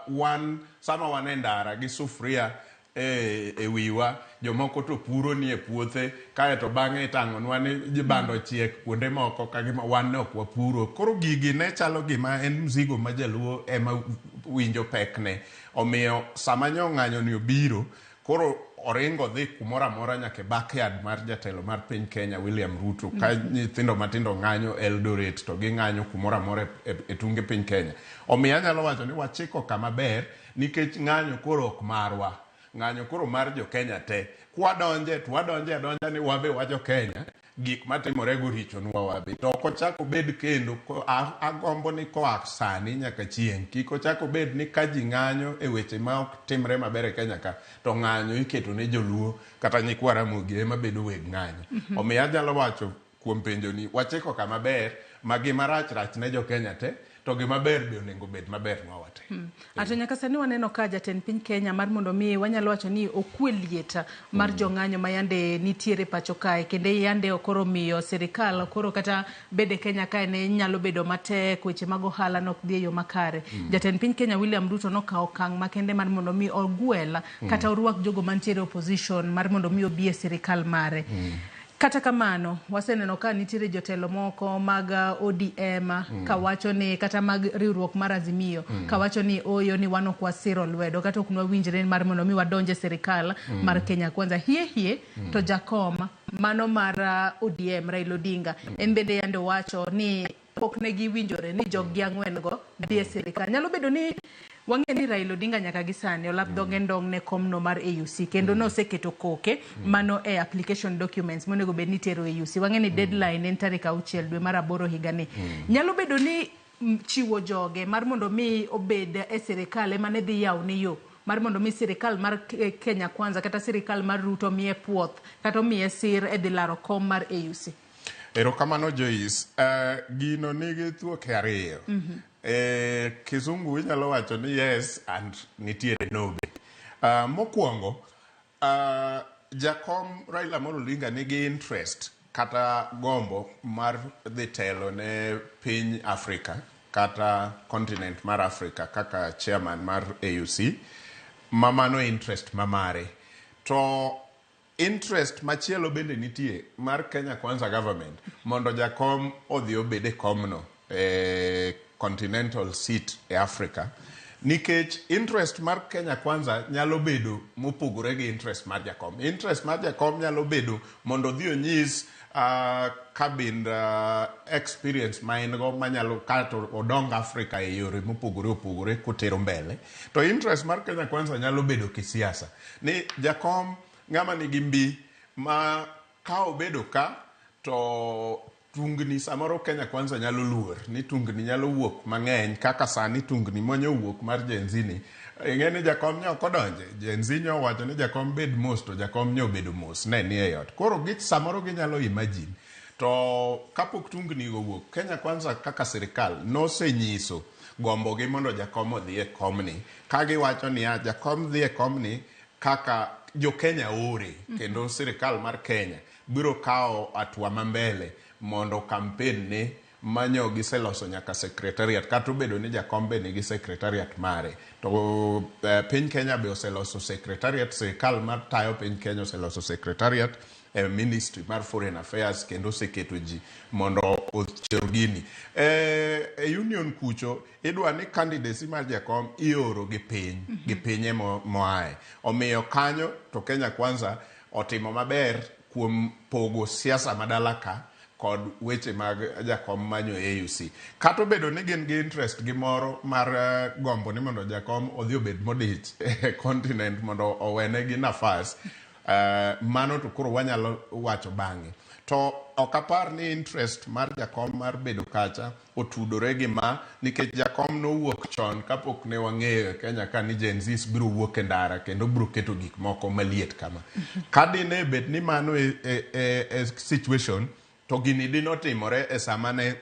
wan sama wan e ndara gi sufria e wiwa jomoko to puro ni e puothe kaeto bang'e itang'onwa ni bando chiek kuonde moko ka gima wan ne ok wapuro. Koro gigi ne chalo gima en mzigo ma jaluo ema winjo pekne. Omiyo sama nyo ng'anyo ni obiro koro oringo dhi kumoro amora nyaka e backyard mar jatelo mar piny Kenya William Ruto ka nyithindo matindo ng'anyo Eldoret to ging'anyo kumoro amora e tunge piny Kenya. Omiyo anyalo wacho ni wachiko kama ber nikech ng'anyo koro ok marwa. Ng'anyo koro mar jo Kenya te. Kwadonje to wadonje adonja ni wabe wa jo Kenya gik matimore go richonwa wabe. To ok ochak obed kendo agombo ni koa sani nyaka chieng' kik ochak obed ni ka ji ng'anyo e weche ma ok timre maber e Kenya ka to ng'anyo iketo ne joluo kata nyikwa Ramogi ema bedo weg ng'anyo. Omiyo anyalo wacho kuom penjo ni wachiko kama ber ma gima rach rach ne jo Kenya te to gima ber be onego bed maber nwa wate. Ato nyaka sani waneno ka jatend piny Kenya mar mondo mi wanyalo wacho ni okwe liet mar jong'anyo ma yande nitiere pacho kae kendo yande koro miyo sirikal koro kata bede Kenya kae ne nyalo bedo matek weche mag ohala nok dhi e yo makare. Jatend piny Kenya William Ruto nokawo okang' makende mar mondo mi ogwel kata orwak jogo mantiere opposition mar mondo mi obi e sirikal mare. Kata kamano, waseneno ka nitiere jotelo moko mag ODM kawacho ni kata mag riwruok mar Azimio kawacho ni oyo ni wan ok wasiro lwedo kata ok nwawinjre mar mondo mi wadonje sirikal mar Kenya Kwanza. Hie hie to jakom mano mar ODM Raila Odinga en bende yande owacho ni pok ne giwinjore ni jog gi ang'wen go dhi e sirikal. Nyalo bedo ni wang'e ni Raila Odinga nyaka gi sani olap dhoge ndong' ne komno mar AUC kendo noseketo koke mano e application documents monego bed ni itero AUC. Wang'e ni deadline en tarik 6 dwe mar 8 higani. Nyalo bedo ni chiwo joge mar mondo mi obed e sirikal ema ne dhi yawo ne yo mar mondo mi sirikal mar Kenya Kwanza kata sirikal mar Ruto miye puoth kata omiye sir e dhi laro kom mar AUC. Erokamano Joyce. Gino nigi thuoke ariyo. Kizungu inyalo wacho ni yes and nitiere no be. Mokwongo, jakom Raila Amolo Odinga nigi interest kata gombo mar dhi telo ne piny Afrika kata continent mar Afrika kaka chairman mar AUC, ma mano interest mamare. To interest machielo bende nitie mar Kenya Kwanza government mondo jakom odhi obed e komno e continental seat e Africa, nikech interest mar Kenya Kwanza nyalo bedo mopogore gi interest mar jakom. Interest mar jakom nyalo bedo mondo odhi onyis kabind experience ma en go manyalo kato odong Africa e yore mopogore opogore kotero mbele. To interest mar Kenya Kwanza nyalo bedo kisiasa ni jakom ng'ama nigi mbi ma ka obedo ka to tungni samoro Kenya Kwanza nyalo luor ni tungni nyalo wuok mang'eny kaka sani tungni monyo wuok mar Gen Z ni. Ing'e ni jakom nyo ok odonje. Gen Z nyo owacho ni jakom bed mos to jakom nyo obedo mos ne ni e ot. Koro samoro ginyalo imagine. To kapok tungni go wuok, Kenya Kwanza kaka sirikal nosenyiso gombogi mondo jakom odhi e komni. Ka giwacho niya jakom dhi e komni kaka jo Kenya ore kendo sirikal mar Kenya biro kawo hatua mambele mondo campaign ne manyo giseloso nyaka secretariat kata obedo ni jakom be nigi secretariat mare to piny Kenya be oseloso secretariat. Sirikal mar tayo piny Kenya oseloso secretariat e ministry mar foreign affairs kendo oseketo ji mondo ocher gini e union kucho. Idwa ni candidacy mar jakom ioro gi piny gi pinye moaye. Omiyo kanyo to Kenya Kwanza otimo maber kuom pogo siasa madala ka kod weche mag jakom manyo AUC. Kata obedo ni gin gi interest gi moro mar gombo ni mondo jakom odhi obed modich e continent mondo owene gi nafas, mano to koro wanyalo wacho bang'e. To ok apar ni interest mar jakom mar bedo kacha otudore gi ma, nikech jakom nowuok chon kapok ne wang'eyo e Kenya ka ni Gen Z biro wuok e ndara kendo biro keto gik moko maliet kama. Ka dine bed ni mano e situation to gini dinotimore e sama ne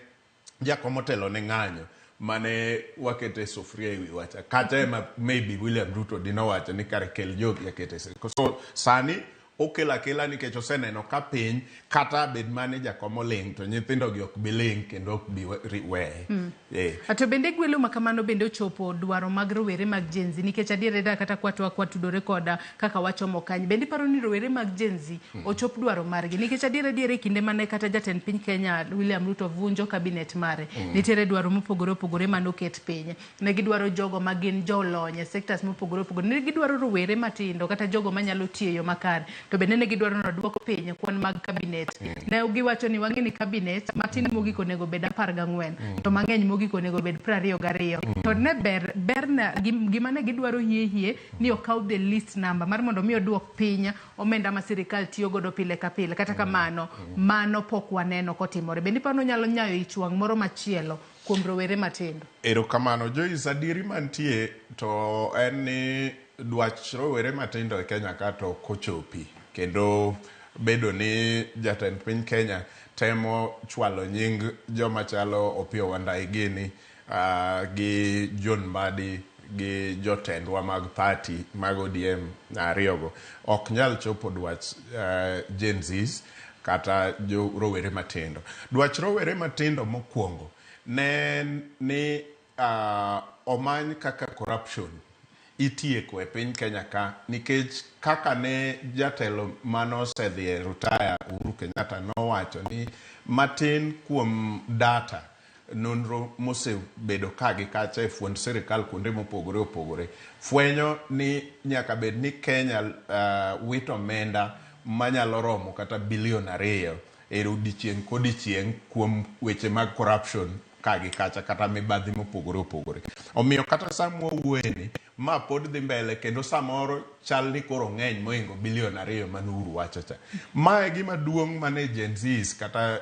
jakom otelo ne ng'anyo mane wakete sufuria e wi wacha. Kacha ema maybe William Ruto dinowacho ni kare kel jogi akete. So sani Okelo akela nikech oseneno ka piny kata bed mane jakom oling' to nyithindo gi ok bi ling' kendo ok bi weye. To bende gwelo ma kamano bende ochopo dwaro mag rowere mag Gen Z, nikech adier da kata kwatwa kwatudore koda kaka wachomo kany, bende iparo ni rowere mag Gen Z ochop dwaro margi? Nikech adier adier e kinde mane kata jatend piny Kenya William Ruto vunjo cabinet mare, nitiere dwaro mopogore opogore mane oket piny. Ne gidwaro jogo ma gin jolony e sectors mopogore opogore, ne gidwaro rowere matindo kata jogo manyalo tiyo e yo makare, to bende ne gidwaro ni oduok piny kwan mag cabinet. Ne giwacho ni wang'e ni cabinet matin mogik onego bed 14, to mang'eny mogik onego bed 22. To ne ber berna gima ne gidwaro hie hie ni okaw the least number mar mondo mi oduok piny omenda ma sirikal tiyo godo pile ka pile. Kata kamano, mano pok waneno kotimore. Bende iparo ni onyalo nyayo ich wang' moro machielo kuom rowere matindo? Erokamano Joyce, adieri mantie to en ni dwach rowere matindo e Kenya ka to ok ochopi, kendo bedo ni jatend piny Kenya temo chwalo nying joma chalo Opiyo Wandayi gini gi John Mbadi gi jotendwa mag party mag ODM ariyogo ok nyal chopo dwach Gen Zs kata jo rowere matindo. Dwach rowere matindo mokwongo ne en ni omany kaka corruption itieko e piny Kenya ka, nikech kaka ne jatelo manosedhi e rutaya Uhuru Kenyatta nowacho ni matin kuom data nonro mosebedo ka gi kacha e fuond sirikal kuonde mopogore opogore fwenyo ni nyaka bed ni Kenya wito omenda manyalo romo kata bilion 2 e odiechieng' kodiechieng' kuom weche mag corruption ka gi kacha kata mibadhi mopogore opogore. Omiyo kata sama wawuoyeni, ma pod dhi mbele kendo samoro chal ni koro ng'eny mohingo bilion 2 mane Uhuru wacho cha. Ma e gima duong' mane Gen Zs kata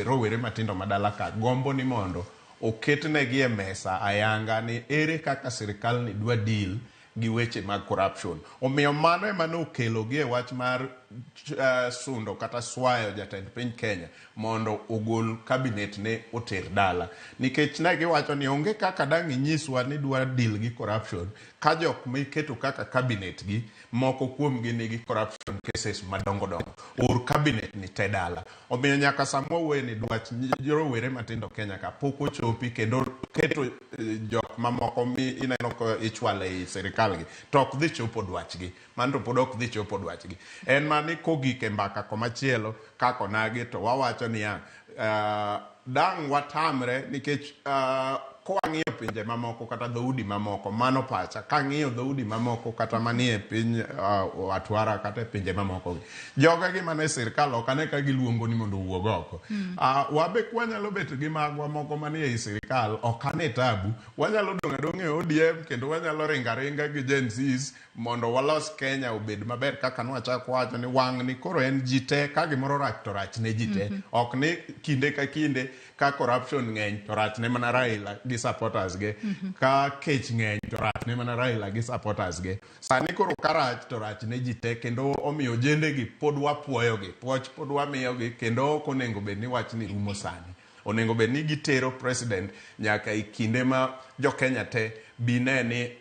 rowere matindo madala ka gombo ni mondo oketnegi e mesa ayanga ni ere kaka sirikal ni dwa deal gi weche mag corruption. Omiyo mano ema nokelo gi e wach mar sundo kata swayo jatend piny Kenya mondo ogol cabinet ne oter dala. Nikech ne giwacho ni onge kaka dang' inyiswa ni dwa deal gi corruption ka jok miketo kaka cabinet gi moko kuomgi nigi corruption cases madongo dongo. Or cabinet ni te dala. Omiyo nyaka sama wawuoye ni dwach rowere matindo Kenya ka pok ochopi kendo keto jok mamoko mi ineno ka ichwalo ei sirikal gi to ok dhi chopo dwachgi. Mano to pod ok dhi chopo dwachgi. En mana ni kogik e mbaka komachielo kaka onagi to wawacho niya, dang' watamre nikech kwang'iyo pinje mamoko kata dhoudi mamoko, mano pacha, kang'iyo dhoudi mamoko kata manie piny Atwara kata e pinje mamoko gi, jogegi mane sirikal ok ane ka giluongo ni mondo owuog oko. Wabe kwanyalo bet gi magwa moko manie ei sirikal ok ane tabu, wanyalo dong' adong'a e ODM kendo wanyalo ringo aringa gi Gen Zs mondo walos Kenya obed maber kaka nwachako wacho ni wang' ni koro en ji te, ka gimoro rach to rach ne ji te. Ok ni kinde ka kinde ka corruption ng'eny to rach ne mana Raila gi supporters ge, ka kech ng'eny to rach ne mana Raila gi supporters ge. Sani koro ka rach to rach ne ji te, kendo omiyo ojende gi pod wapuoyogi, puoch pod wamiyogi, kendo ok onego bed ni wachni rumo sani. Onego bed ni gitero president nyaka e kinde ma jo Kenya te bi ne ni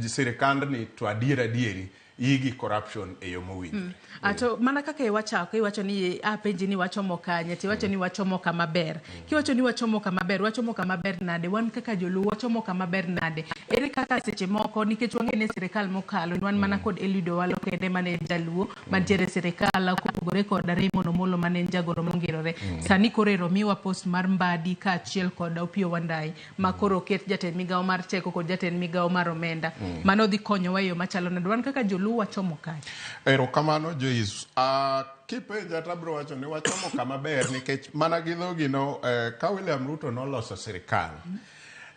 sirikandni to adier adieri igi corruption e yo mowinjore. To mana kaka iwachako, iwacho ni apenji ni wachomo kanye, to iwacho ni wachomo kama ber. Kiwacho ni wachomo kama ber, wachomo kama ber nade? Wan kaka joluo wachomo kama ber nade? Ere kaka seche moko, nikech wang'e ni sirikal mokalo, wan mana kod Eliud Owalo kende mane en jaluo, mantiere e sirikal, kopogore kod Raymond Omolo mane en jagoro mongirore. Sani koro ero miwa post mar Mbadi kaachiel kod Opiyo Wandayi, ma koro oket jatend migawo mar teko kod jatend migawo mar omenda. Mano dhi konyowa e yo machalo nade? Wan kaka joluo wachomo kanye? Erokamano Joyce. Kipenja to abiro wacho ni wachomo kama ber nikech mana gi dhogi no, ka William Ruto noloso sirikal,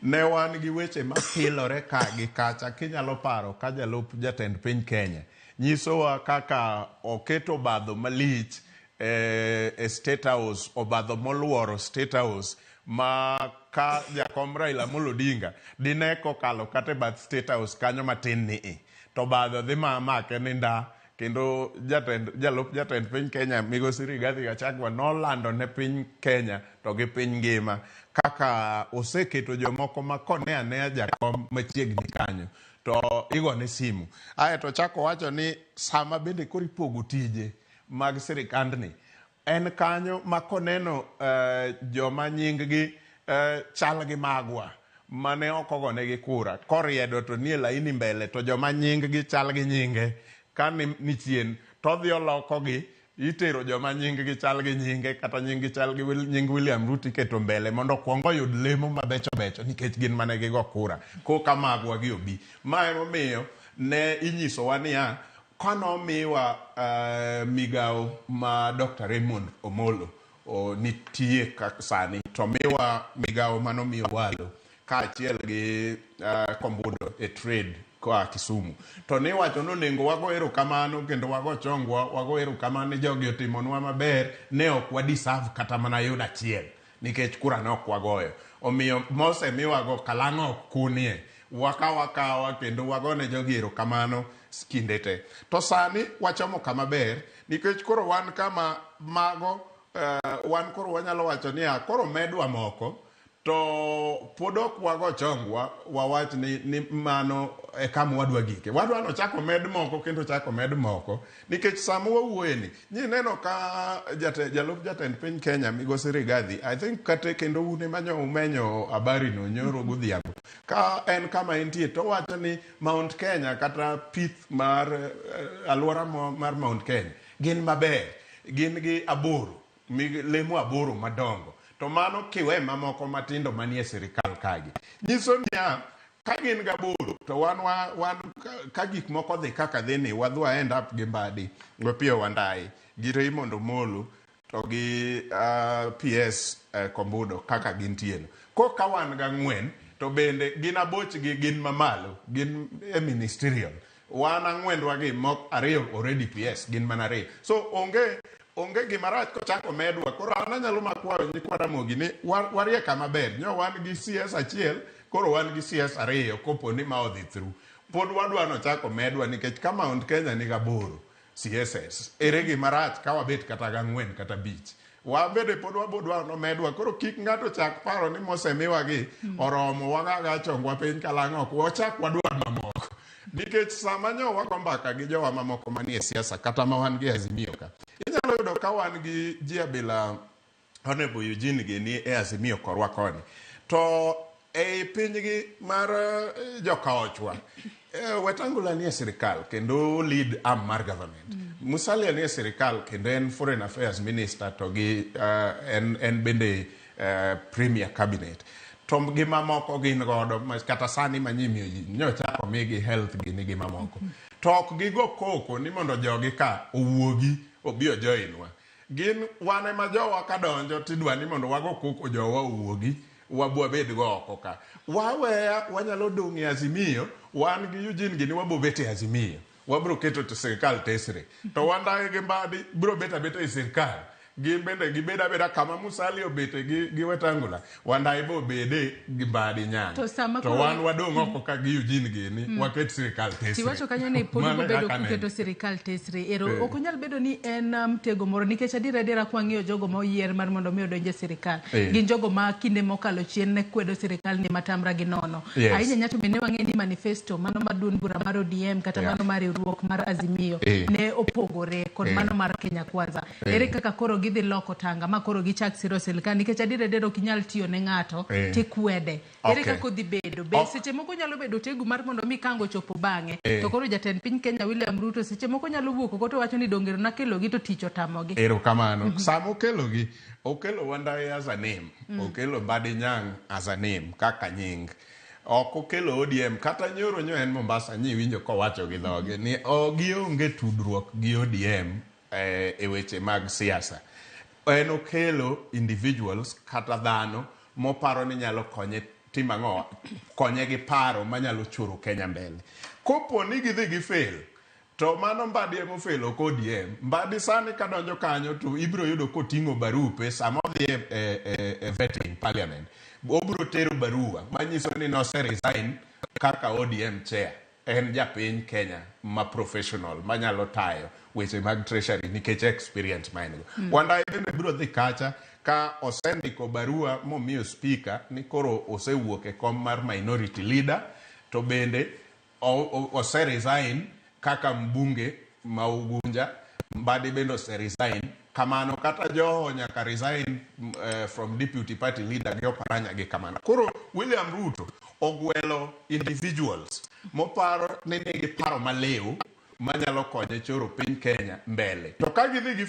ne wan gi weche mapilore ka gi kacha. Kinyalo paro ka jalup jatend piny Kenya nyisowa kaka oketo obadho malich e State House, obadho moluoro State House ma ka jakom Raila Amolo Odinga dine kokalo kata e bath State House kanyo matin ni i, to obadho dhi ma make ni nda. Kendo jalup jatend piny Kenya Migosi Rigathi Gachagua nolando ne piny Kenya to gi piny ngima kaka oseketo jomoko ma kone anea jakom machiegni kanyo to igone simu. Aeto chako wacho ni sama bende koro ipogo tije mag sirikandni, en kanyo ma koneno joma nying-gi chal gi magwa mane ok ogonegi kura, koriedo to nie laini mbele, to joma nying-gi chal gi nyinge ka ni chien, to odhi olokogi, itero joma nying-gi chal gi nyinge kata nying-gi chal gi nying William Ruto iketo mbele mondo okwong oyud lemo mabecho becho nikech gin mane gigo kura koka magwa gi obi. Ma emomiyo ne inyisowa niya, kanomiwa migawo ma Dr. Raymond Omolo nitie sani, to miwa migawo manomiyo Walo kaachiel gi Kombudo e trade koa Kisumu, to niwacho ni onego wago erokamano kendo wago chongwa, wago erokamano ni jogi otimonwa maber, ne ok wa deserve kata mana yudo achiel nikech kura ne ok wagoyo. Omiyo mosemiwago kalang'o ok kunie, wakawa akawa kendo wagone jogi erokamano kinde te. To sani wachomo kama ber nikech koro wan kama mago, wan koro wanyalo wacho niya, koro medwa moko to pod ok wago chongwa wawach ni mano e kama wadwa gike. Wadwa ni ochak omed moko kendo ochak omed moko nikech sama wawuoye ni nyineno ka jalup jatend piny Kenya Migosi Rigathi, I think kata kendo un ema nyo umenyo habari no nyoro godhiambo, ka en kama entie to owacho ni Mount Kenya kata pith mar alwora mar Mount Kenya gin maber, gin gi aboro, lemo aboro madongo, to mano kiwe mamoko matindo manie sirikal kagi. Nyiso niya, ka gin gaboro to wan ka gik moko dhi kaka dhi ni, wadhi end up gi Mbadi, Opiyo Wandayi, gi Raymond Omolo to gi PS Kombudo kaka gintie no. Koka wan gang'wen to bende gin abochgi gin mamalo, gin e ministerial. Wan ang'wendwa gi mok ariyo already PS gin mana ariyo. So onge gima rach kochako medwa. Koro an anyalo makwayo nyikwa Ramogi ni warie kama ber. Nyo wan gi CS achiel, koro wan gi CS ariyo kopo ni ma odhi through. Pod wadwa nochako medwa nikech ka Mount Kenya nigi aboro CSS, ere gima rach ka wabet kata gang'wen kata abich. Wabede pod wabodwa nomedwa. Koro kik ng'ato chak paro ni mosemiwagi oromo, wagaga chongwa piny kalang'o ok wachak wadwar mamoko. Nikech sama nyo wago mbaka gi jowa mamoko manie siasa kata ma wan gi Azimio ka, inyalo yudo ka wan gi ji abila Honorable Eugene gi ni e Azimio korwa koni, to ei pinygi mar jokaochwa, Wetangula nie sirikal kendo lead arm mar government. Musalia nie sirikal kendo en foreign affairs minister to gi en bende premier cabinet. To gi mamoko gin godo, kata sani manyimiyo ji nyocha omigi health gi nigi mamoko. To ok gigo koko ni mondo jogi ka owuogi obi ojoinwa. Gin wan ema jowa kadonjo tidwa ni mondo wago koko jowa owuogi wabwa bed go oko ka. Waweya wanyalo dong' e Azimio, wan gi Eugene gini wabo bet e Azimio. Wabro keto to sirikal tesre. To Wandayi gi Mbadi bro bet abeta e sirikal. Gin bende gibed abeda kama Musalia obete gi Wetangula. Wandayi bo bede gi Mbadi Nyang'. To sama To wan wadong' oko ka gi Eugene gini, waket sirikal tesre. Tiwacho kanyo ni pod Mano ubedo kaka neno. kuketo sirikal tesre. Ero ok onyal bedo ni en mtego moro nikech adier adiera kwang'iyo jogo ma oyier mar mondo mi odonj e sirikal. Gin jogo ma kinde mokalo chien ne kwedo sirikal ni matamra gi nono. Ahinya ahinya to bende wang'eyo ni manifesto mano mar duond bura mar ODM kata mano mar riwruok mar Azimio ne opogore kod mano mar Kenya Kwanza. Ere kaka koro gidhi loko tanga ma koro gichak siro sirikal nikech adier adier ok inyal tiyo ne ng'ato tikwede. Ere kaka odhi bedo? Be seche moko nyalo bedo tegu mar mondo mi kango chopo bang'e. To koro jatend piny Kenya William Ruto seche moko nyalo wuok oko to wacho ni dongero nakelogi to tich otamogi. Erokamano. Sama okelogi, okelo Wandayi as a name, okelo Mbadi Nyang' as a name kaka nying. Ok okelo ODM kata nyoro nyo en Mombasa nyi winjo kowacho gi dhoge ni gionge tudruok gi ODM e weche mag siasa. En okelo individuals kata dhano moparo ni nyalo konye timo ang'o, konye gi paro manyalo choro Kenya mbele. Kopo ni gidhi gi fail, to mano Mbadi ema ofel ok ODM. Mbadi sani kadonjo kanyo to ibiro yudo koting'o barupe sama odhi e vetting parliament. Obiro tero barua manyiso ni nose resign kaka ODM chair. En japiny Kenya ma professional manyalo tayo weche mag treasury nikech experience ma en go. Wandayi bende biro dhi kacha ka osendiko barua momiyo speaker ni koro osewuok e kom mar minority leader, to bende Ose resign kaka mbunge ma Ugunja, Mbadi bende ose resign kamano, kata Joho nyaka resign from deputy party leader gi Oparanya gi kamano. Koro William Ruto ogwelo individuals moparo ni nigi paro maliw manyalo konye choro piny Kenya mbele. To ka gidhi gi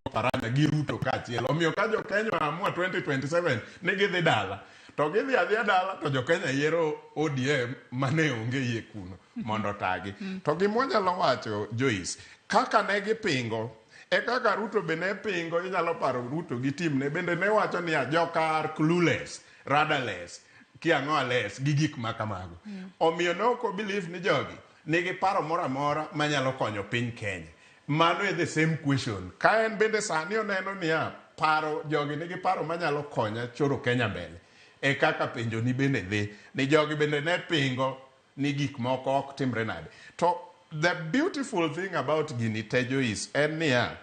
Oparanya gi Ruto kaachiel. Omiyo ka jo Kenya amua 2027 ni gidhi dala, to gidhi adhiya dala to jo Kenya yiero ODM mane onge yie kuno mondo otagi. To gima wanyalo wacho Joyce, kaka ne gipingo e kaka Ruto be ne pingo, inyalo paro Ruto gi team ne bende ne wacho niya joka are clueless, rudderless, kia ang'o less gi gik ma kamago. Omiyo ne ok o believe ni jogi nigi paro moro amora manyalo konyo piny Kenya. Mano e the same question. Ka en bende sani oneno niya paro jogi nigi paro manyalo konya choro Kenya mbele. E kaka penjo ni bende dhi. Ni jogi bende ne pingo ni gik moko ok timre nade. To the beautiful thing about gini te Joyce en niya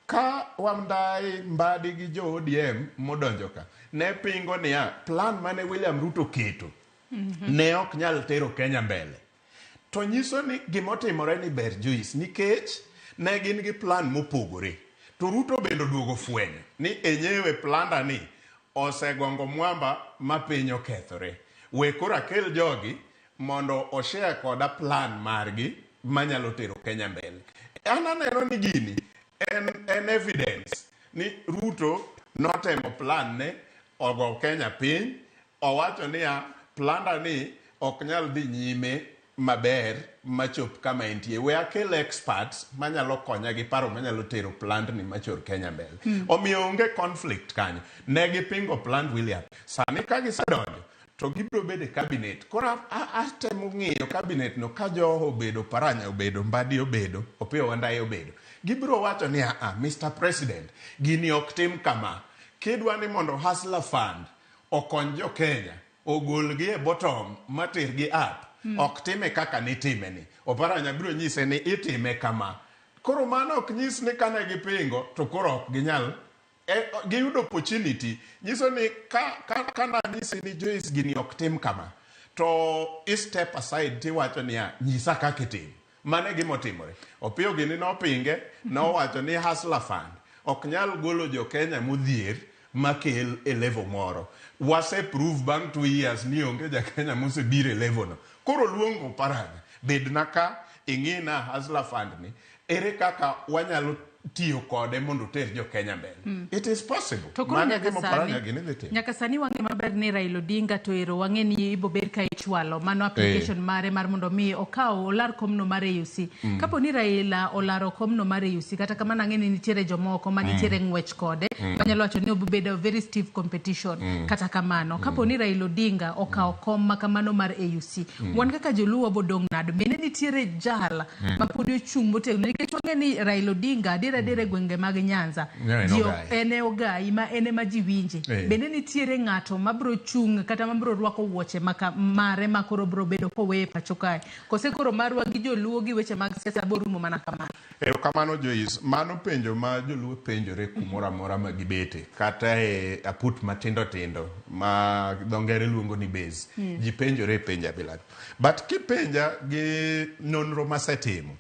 ka Wamndai Mbadi gi jo ODM modonjo ka ne pingo niya plan mane William Ruto keto ne ok nyal tero Kenya mbele. To nyiso ni gimotimore ni ber Joyce nikech ne gin gi plan mopogore. To Ruto bende oduogo fwenyo ni enyewe planda ni osegongo mwamba ma piny okethore. We koro akel jogi mondo oshare koda plan margi manyalo tero Kenya mbele. An aneno ni gini en evidence ni Ruto notemo plan ne ogo Kenya piny, owacho niya planda ni ok nyal dhi nyime maber machop kama entie. We akel experts manyalo konya gi paro manyalo tero pland ni machor Kenya mbele. Omiyo onge conflict kanyo. Ne gipingo pland William. Sani ka gisedonjo to gibiro bedo e cabinet. Koro atemo ng'iyo cabinet no ka Joho obedo, Paranya obedo, Mbadi obedo, Opiyo Wandayi obedo. Gibiro wacho ni a Mr. President, gini ok tim kama. Kidwa ni mondo Hustler Fund okony jo Kenya ogolgi e bottom matergi up. Ok time kaka nitime ni. Oparanya biro nyise ni itime kama. Koro mano ok nyis ni kane gipingo to koro ok ginyal giyudo opportunity. Nyiso ni ka nanyisi ni Joyce gini ok tim kama to i step aside tiwacho niya nyisa kaka itimo. Mano e gima otimore. Opiyo gini nopinge, nowacho ni Hustler Fund ok nyal golo jo Kenya modhier makel e level moro. Wase prove bang' 2 years ni onge ja Kenya mosebiro e level no. Koro luongo Oparanya, bedna ka ing'ina Hustler Fund ni, ere kaka wanyalo tiyo kode mondo oter jo Kenya mbele. It is possible. To koro Mano e nyaka gima sani, Oparanya gini dhi timo. nyaka sani wang'e maber ni Raila Odinga to ero wang'e ni ibo ber ka ichwalo mano application mare mar mondo mi okaw olar komno mar AUC. Kapo ni Raila olaro komno mar AUC, kata kamano ang'e ni nitiere jomoko ma nitiere ng'wech kode, wanyalo wacho ni obo bedo very stiff competition. Kata kamano, kapo ni Raila Odinga okawo kom ma kamano mar AUC, wan kaka joluo wabo dong' nade? Bende nitiere jal ma pod ochung' motegno nikech wang'e ni Raila Odinga adier adier e gwenge mag Nyanza Ne, en ji ogai. en e ogai ma en ema ji winje. Bende nitiere ng'ato mabro chung' kata mabro rwako wuoche maka, mare ma koro bro bedo koweye pacho kae, kose koro marwa gi joluo gi weche mag siasa borumo mana kamano? Erokamano Joyce, mano penjo ma joluo penjore kumoro amora ma gibete, kata e aput matindo tindo ma dho ngere luongo ni base. Ji penjore penjo abilagi. But kipenja gi nonro masetimo,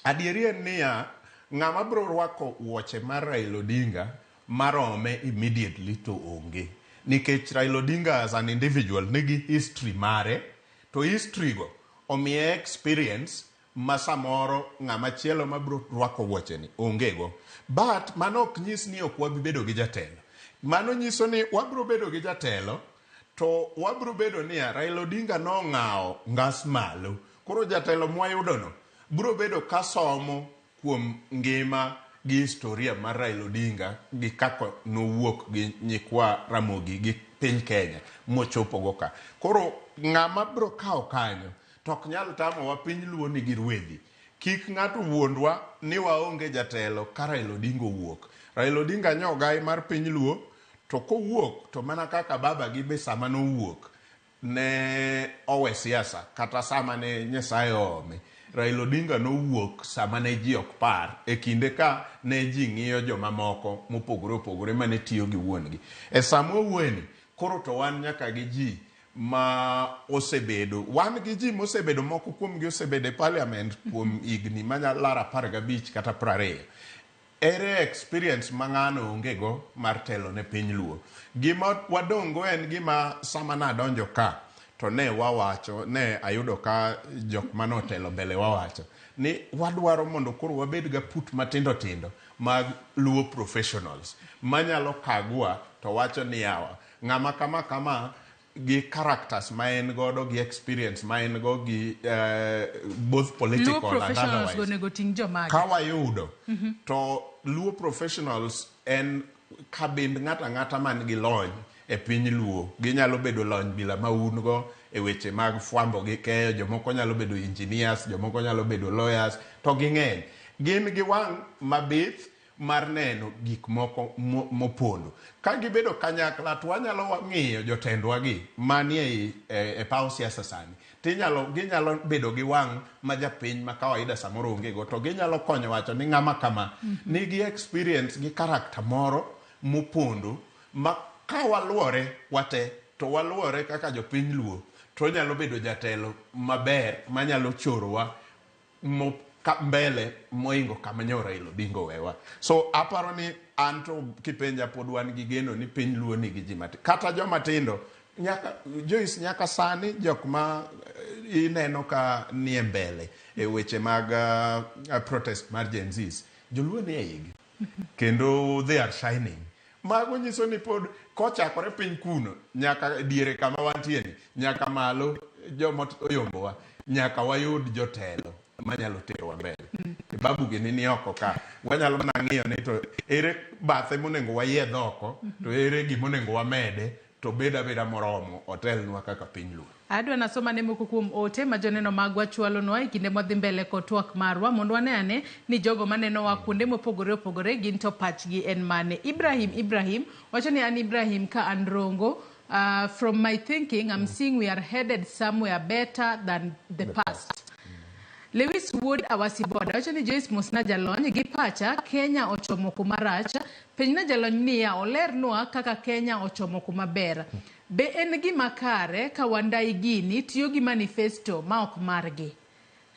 adieri en niya, ng'ama bro rwako wuoche mar Raila Odinga marome immediately to onge. Nikech Raila Odinga as an individual nigi history mare, to history go omiye experience ma samoro ng'ama chielo mabro rwako wuoche ni onge go. But mano ok nyis ni ok wabi bedo gi jatelo. Mano nyiso ni wabro bedo gi jatelo to wabro bedo niya Raila Odinga nong'awo ngas malo. Koro jatelo mwayudo no bro bedo ka somo kuom ngima gi historia mar Raila Odinga gi kaka nowuok gi nyikwa Ramogi gi piny Kenya mochopo go ka. Koro ng'ama bro kawo kanyo to ok nyal tamowa piny luo nigi rwedhi. Kik ng'ato wuondwa ni waonge jatelo ka Raila Odinga owuok. Raila Odinga nyo ogai mar piny luo to kowuok to mana kaka baba gi be sama nowuok ne owe siasa kata sama ne Nyasaye oome. Raila Odinga nowuok sama ne ji ok par e kinde ka ne ji ng'iyo jomamoko mopogore opogore mane tiyo gi wuon gi. E sama wawuoyeni, Koro to wan nyaka gi ji ma osebedo, wan gi ji mosebedo, moko kuomgi osebedo e parliament kuom higni manyalo laro 15 kata 20. Ere experience ma ng'ano onge go mar telo ne piny Luo? Gima wadong'go en gima sama nadonjo ka to ne wawacho, ne ayudo ka jok manotelo mbele wawacho ni wadwaro mondo koro wabed ga put matindo tindo mag Luo professionals manyalo kagwa to wacho ni yawa, ng'ama kama kama gi characters ma en godo gi experience ma en go gi both political Luo and professionals go otherwise. onego ting' jomage? Ka wayudo to Luo professionals en kabind ng'ato ang'ata man gi lony e piny Luo. Ginyalo bedo lony bila ma un go e weche mag fwambo gi keyo, jomoko nyalo bedo engineers, jomoko nyalo bedo lawyers, to ging'eny. Gin gi wang' mabith mar neno gik moko mopondo. Ka gibedo kanyakla to wanyalo ng'iyo jotendwa gi manie e paw siasa sani. Tinyalo, ginyalo bedo gi wang' ma japiny ma kawaida samoro onge go, to ginyalo konyo wacho ni ng'ama kama nigi experience gi character moro mopondo ma ka waluore wate to waluore kaka jopiny Luo to onyalo bedo jatelo maber manyalo chorowa mbele moingo kama nyo Raila Odinga owewa. So aparo ni anto kipenja pod wan gi geno ni piny Luo nigi ji matindo. Kata joma tindo, nyaka, Joyce, nyaka sani jok ma ineno ka nie mbele e weche mag protest mar Gen Zs, joluo nie igi. Kendo they are shining. Mago nyiso ni pod kochakore piny kuno, nyaka diere kama wantie ni, nyaka malo joma oyombowa, nyaka wayud jotelo manyalo terowa mbele. Babu gini ni oko ka, wanyalo mana ng'iyo ni to ere bathe monego wayiedh oko, to ere gimonego wamede, to bed abeda moromo otelnwa kaka piny Luo. Adwa nasoma ne moko kuom ote ma joneno magwa chwalonwa e kinde mwadhi mbele kod twak marwa mondo wane ane ni jogo manenowa kuonde mopogore opogore gin to pachgi en mane. Ibrahim Ibrahim wacho ni an Ibrahim ka an Rongo. From my thinking, I'm seeing we are headed somewhere better than the past. Lewis Wood Awasiboda wacho ni Joyce Mosna jalony gi pacha Kenya ochomo kuma rach. Penjna jalony niya olernwa kaka Kenya ochomo kuma ber. Be en gima kare ka Wandai gini tiyo gi manifesto ma ok margi?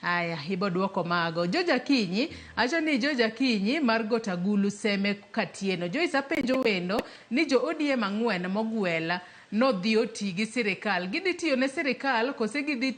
Aya, ibo duoko mago. George Akinyi, acho ni George Akinyi mar Gotagulu Seme Katieno. Joyce apenjo wendo ni jo ODM 4 mogwela nodhi oti gi sirikal. Gidhi tiyo ne sirikal kose gidhi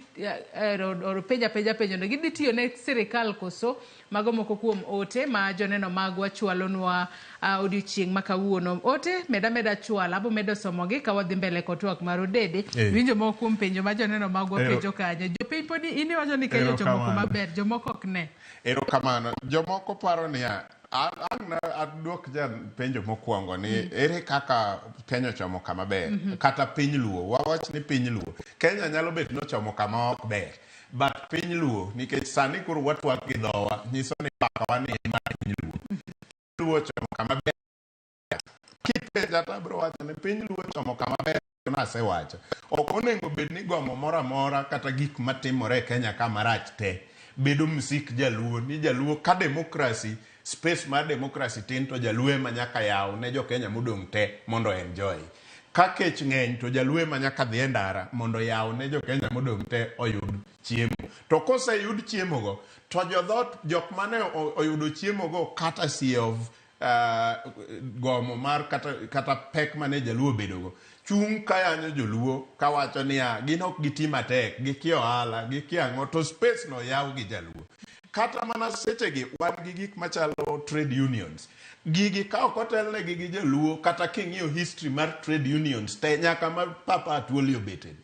penja penja penjo no gidhi tiyo ne sirikal koso? Mago moko kuom ote ma joneno magwa chwalonwa odiochieng' ma kawuono. Ote meda meda chwala, abo medo somogi ka wadhi mbele kod twak mar Odede. Winjo moko kuom penjo ma joneno magwa penjo kanyo. Jopiny podi in iwacho ni Kenya ochomo kuma ber, jomoko ok ne. Erokamano. Jomoko paro niya, ang' aduok penjo mokwongo ni ere kaka Kenya ochomo kama ber, kata piny Luo, wawach ni piny Luo. Kenya nyalo bet ni ochomo kama ok ber, but piny Luo, nikech sani koro watwak gi dhowa, nyiso ni mbakawa ni en mar piny Luo. Luo ochomo kama ber. Kipenja to abiro wacho ni piny Luo ochomo kama ber, nasewacho. Ok onego bed ni gomo moro amora kata gik matimore e Kenya ka marach te bedo msik jaluo, ni jaluo ka democracy, space mar democracy tin to jaluo ema nyaka yaw ne jo Kenya modong' te mondo enjoy. Ka kech ng'eny to jaluo ema nyaka dhi e ndara mondo yaw ne jo Kenya modong' te oyud chiemo. To koseyud chiemo go, to jodhot jok mane oyudo chiemo go courtesy of gomo mar kata pek mane jaluo obedogo, chung' kayanyo joluo kawacho niya gin ok giti matek, gikia ohala, gikia ang'o, to space no yaw gi jaluo. Kata mana sechegi wan gi gik machalo trade unions. Gigi ka ok otelnegi gi joluo, kata king'iyo history mar trade unions te nyaka ma Papa Atwoli obeteni.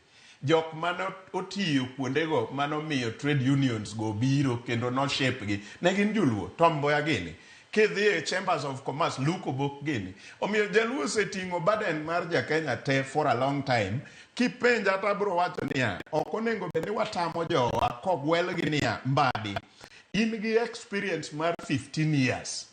Jok mane otiyo kuondego manomiyo trade unions go biro kendo no shape gi, ne gin joluo. Tom Mboya gini. Kidhi e Chambers of Commerce, Luke Obok gini. Omiyo jaluo oseting'o burden mar ja Kenya te for a long time. Kipenja to abiro wacho niya, ok onego bed ni watamo jowa kogwelgi niya, Mbadi, in gi experience mar 15 years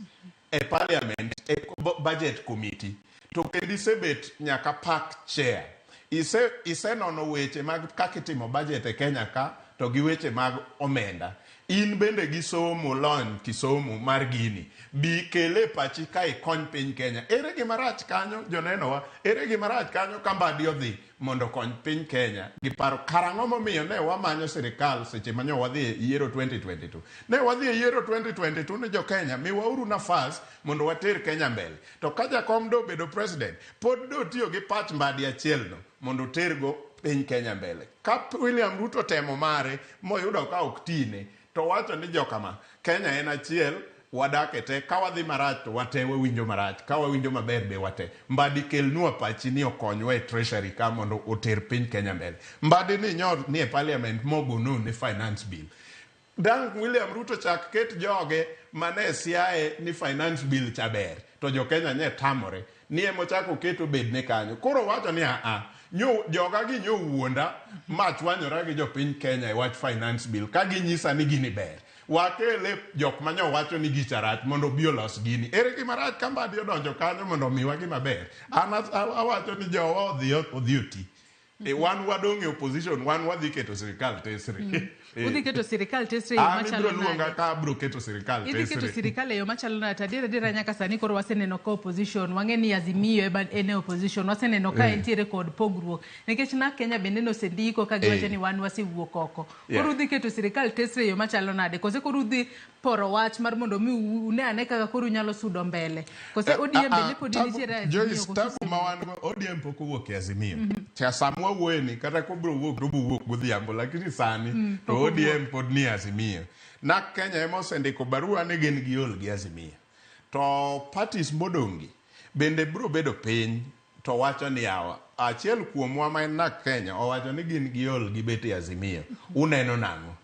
e parliament, e budget committee, to kendo isebet nyaka park chair. Isenono weche mag kaka itimo budget e Kenya ka, to gi weche mag omenda. In bende gi somo lony kisomo mar gini. Bi kele pachi ka ikony piny Kenya. Ere gima rach kanyo jonenowa? Ere gima rach kanyo ka Mbadi odhi mondo okony piny Kenya gi paro? Karang'o momiyo ne wamanyo sirikal seche manyo wadhi e yiero 2022? Ne wadhi e yiero 2022 ni jo Kenya miwauru nafas mondo water Kenya mbele. To ka Jakom do bedo president, pod do tiyo gi pach Mbadi achiel no mondo otergo piny Kenya mbele. Ka William Ruto temo mare moyudo ka ok tine, to wacho ni jokama, Kenya en achiel, wadak e te, ka wadhi marach to wate wawinjo marach, ka wawinjo maber be wate. Mbadi kelnwa pachi ni okonywa e treasury ka mondo oter piny Kenya mbele. Mbadi ni nyor ni e parliament mogo no ne finance bill. Dang William Ruto chak ket joge mane siaye ni finance bill cha ber, to jo Kenya nye tamore. Ni emochako oket obedne kanyo. Koro wacho ni aa, nyo joga gi nyo wuonda ma chwanyora gi jopiny Kenya e wach finance bill ka ginyisa ni gini ber. Wakele jok manyo wacho ni gicha rach mondo obi olos gini. Ere gima rach ka Mbadi odonjo kanyo mondo omiwa gima ber? An awacho ni jowa odhi odhi oti. Wan wadong' e opposition, wan wadhi keto sirikal tesre. Udhi keto sirikal tesre e yo An machalo ibiro luonga nade? ka abiro keto sirikal Idhi keto tesre. sirikal e yo machalo nade? To adier adiera nyaka sani koro waseneno ka opposition, wang'e ni Azimio ema en e opposition, waseneno ka entiere kod pogruok. Nikech NARC Kenya bende nosendiko ka giwacho ni wan wasewuok oko. Koro udhi keto sirikal tesre e yo machalo nade? Kose koro udhi poro wach mar mondo mi une ane kaka koro unyalo sudo mbele? Kose ODM bende pod nitiere e Azimio? Joyce, Koso tabu ma wan go, ODM pok owuok e Azimio. Cha sama wawuoye ni kata kobiro wuok to obiro wuok godhiambo, lakini sani to pok ODM pod ni e Azimio. NARC Kenya ema osendiko barua ni gin giol gi Azimio. To parties modong' gi bende biro bedo piny to wacho ni yawa, achiel kuomwa ma en NARC Kenya owacho ni gin giol gi bet e Azimio. Uneno nang'o?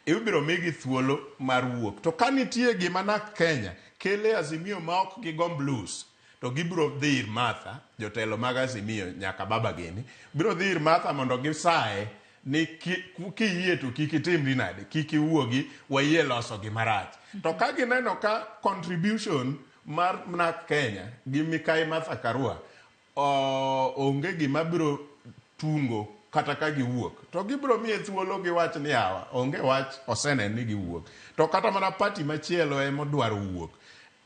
Ibiro migi thuolo mar wuok. To ka nitie gima NARC Kenya kele Azimio ma ok gigomb lose, to gibiro dhi ir Martha, jotelo mag Azimio nyaka baba gini, biro dhi ir Martha mondo gisaye ni kiyie to kik itimri nade, kik iwuogi, wayie loso gima rach. To ka gineno ka contribution mar NARC Kenya gi Mikai Martha Karua onge gima biro tungo kata ka giwuok, to gibiro miye thuolo giwach ni yawa, onge wach, osenen ni giwuok. To kata mana party machielo emodwaro wuok,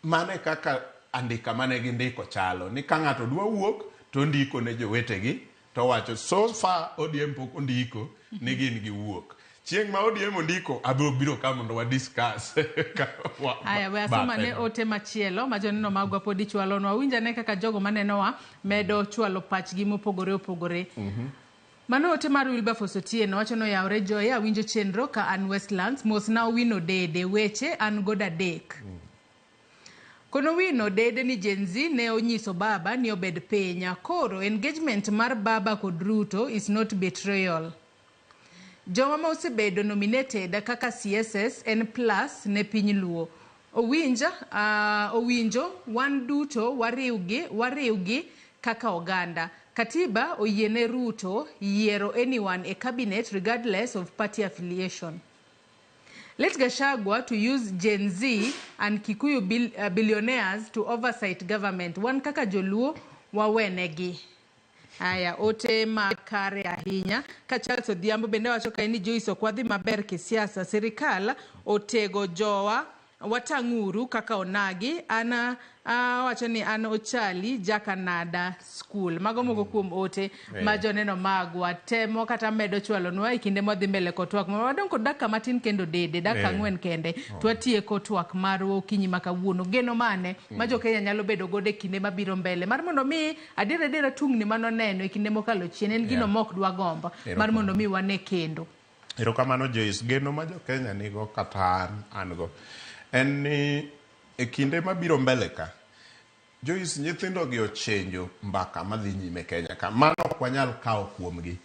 mane kaka andika mane gindiko chalo ni ka ng'ato dwa wuok to ondiko ne jowetegi to wacho so far ODM pok ondiko ni gin giwuok. Chieng' ma ODM ondiko abiro biro ka mondo wa discuss. Aya, we asoma ne ote machielo ma joneno magwa pod ichwalonwa. Winj ane kaka jogo manenowa medo chwalo pachgi mopogore opogore. Mano ote mar Wilberforce Otieno wacho noyawre Joy, awinjo chenro ka an Westlands, mos na Owino Dede, weche an godo adek. Kono Owino Dede ni Gen Z ne onyiso baba ni obed piny. Koro engagement mar baba kod Ruto is not betrayal. Joma ma osebedo nominated kaka CSS en plus ne piny Luo. Owinjo wan duto wariwgi kaka oganda. Katiba oyiene Ruto yiero anyone e cabinet regardless of party affiliation. Let Gachagua to use Gen Z and Kikuyu billionaires to oversight government. Wan kaka joluo wawenegi. Aya, ote makare ahinya. Ka Charles Odhiambo bende wacho kae ni Joyce ok wadhi maber kisiasa. Sirikal otego jowa watang'uru kaka onagi. An awacho ni an Ochali Jakanada School. Mago moko kuom ote ma joneno magwa temo kata medo chwalonwa e kinde mwadhi mbele kod twak. Wadong' kod dakika matin kendo dede, dakika 4 kende. To watieko twak marwa okinyi ma kawuono. Geno mane ma jo Kenya nyalo bedo godo e kinde mabiro mbele mar mondo mi adier adiera tungni manoneno e kinde mokalo chien en gino mok dwa gombo mar mondo mi wane kendo. Erokamano Joyce, geno ma jo Kenya nigo kata an go en ni e kinde mabiro mbele ka Joyce, nyithindo gi ochenjo mbaka madhi nyime Kenya ka. Mano ok wanyal kawo kuomgi.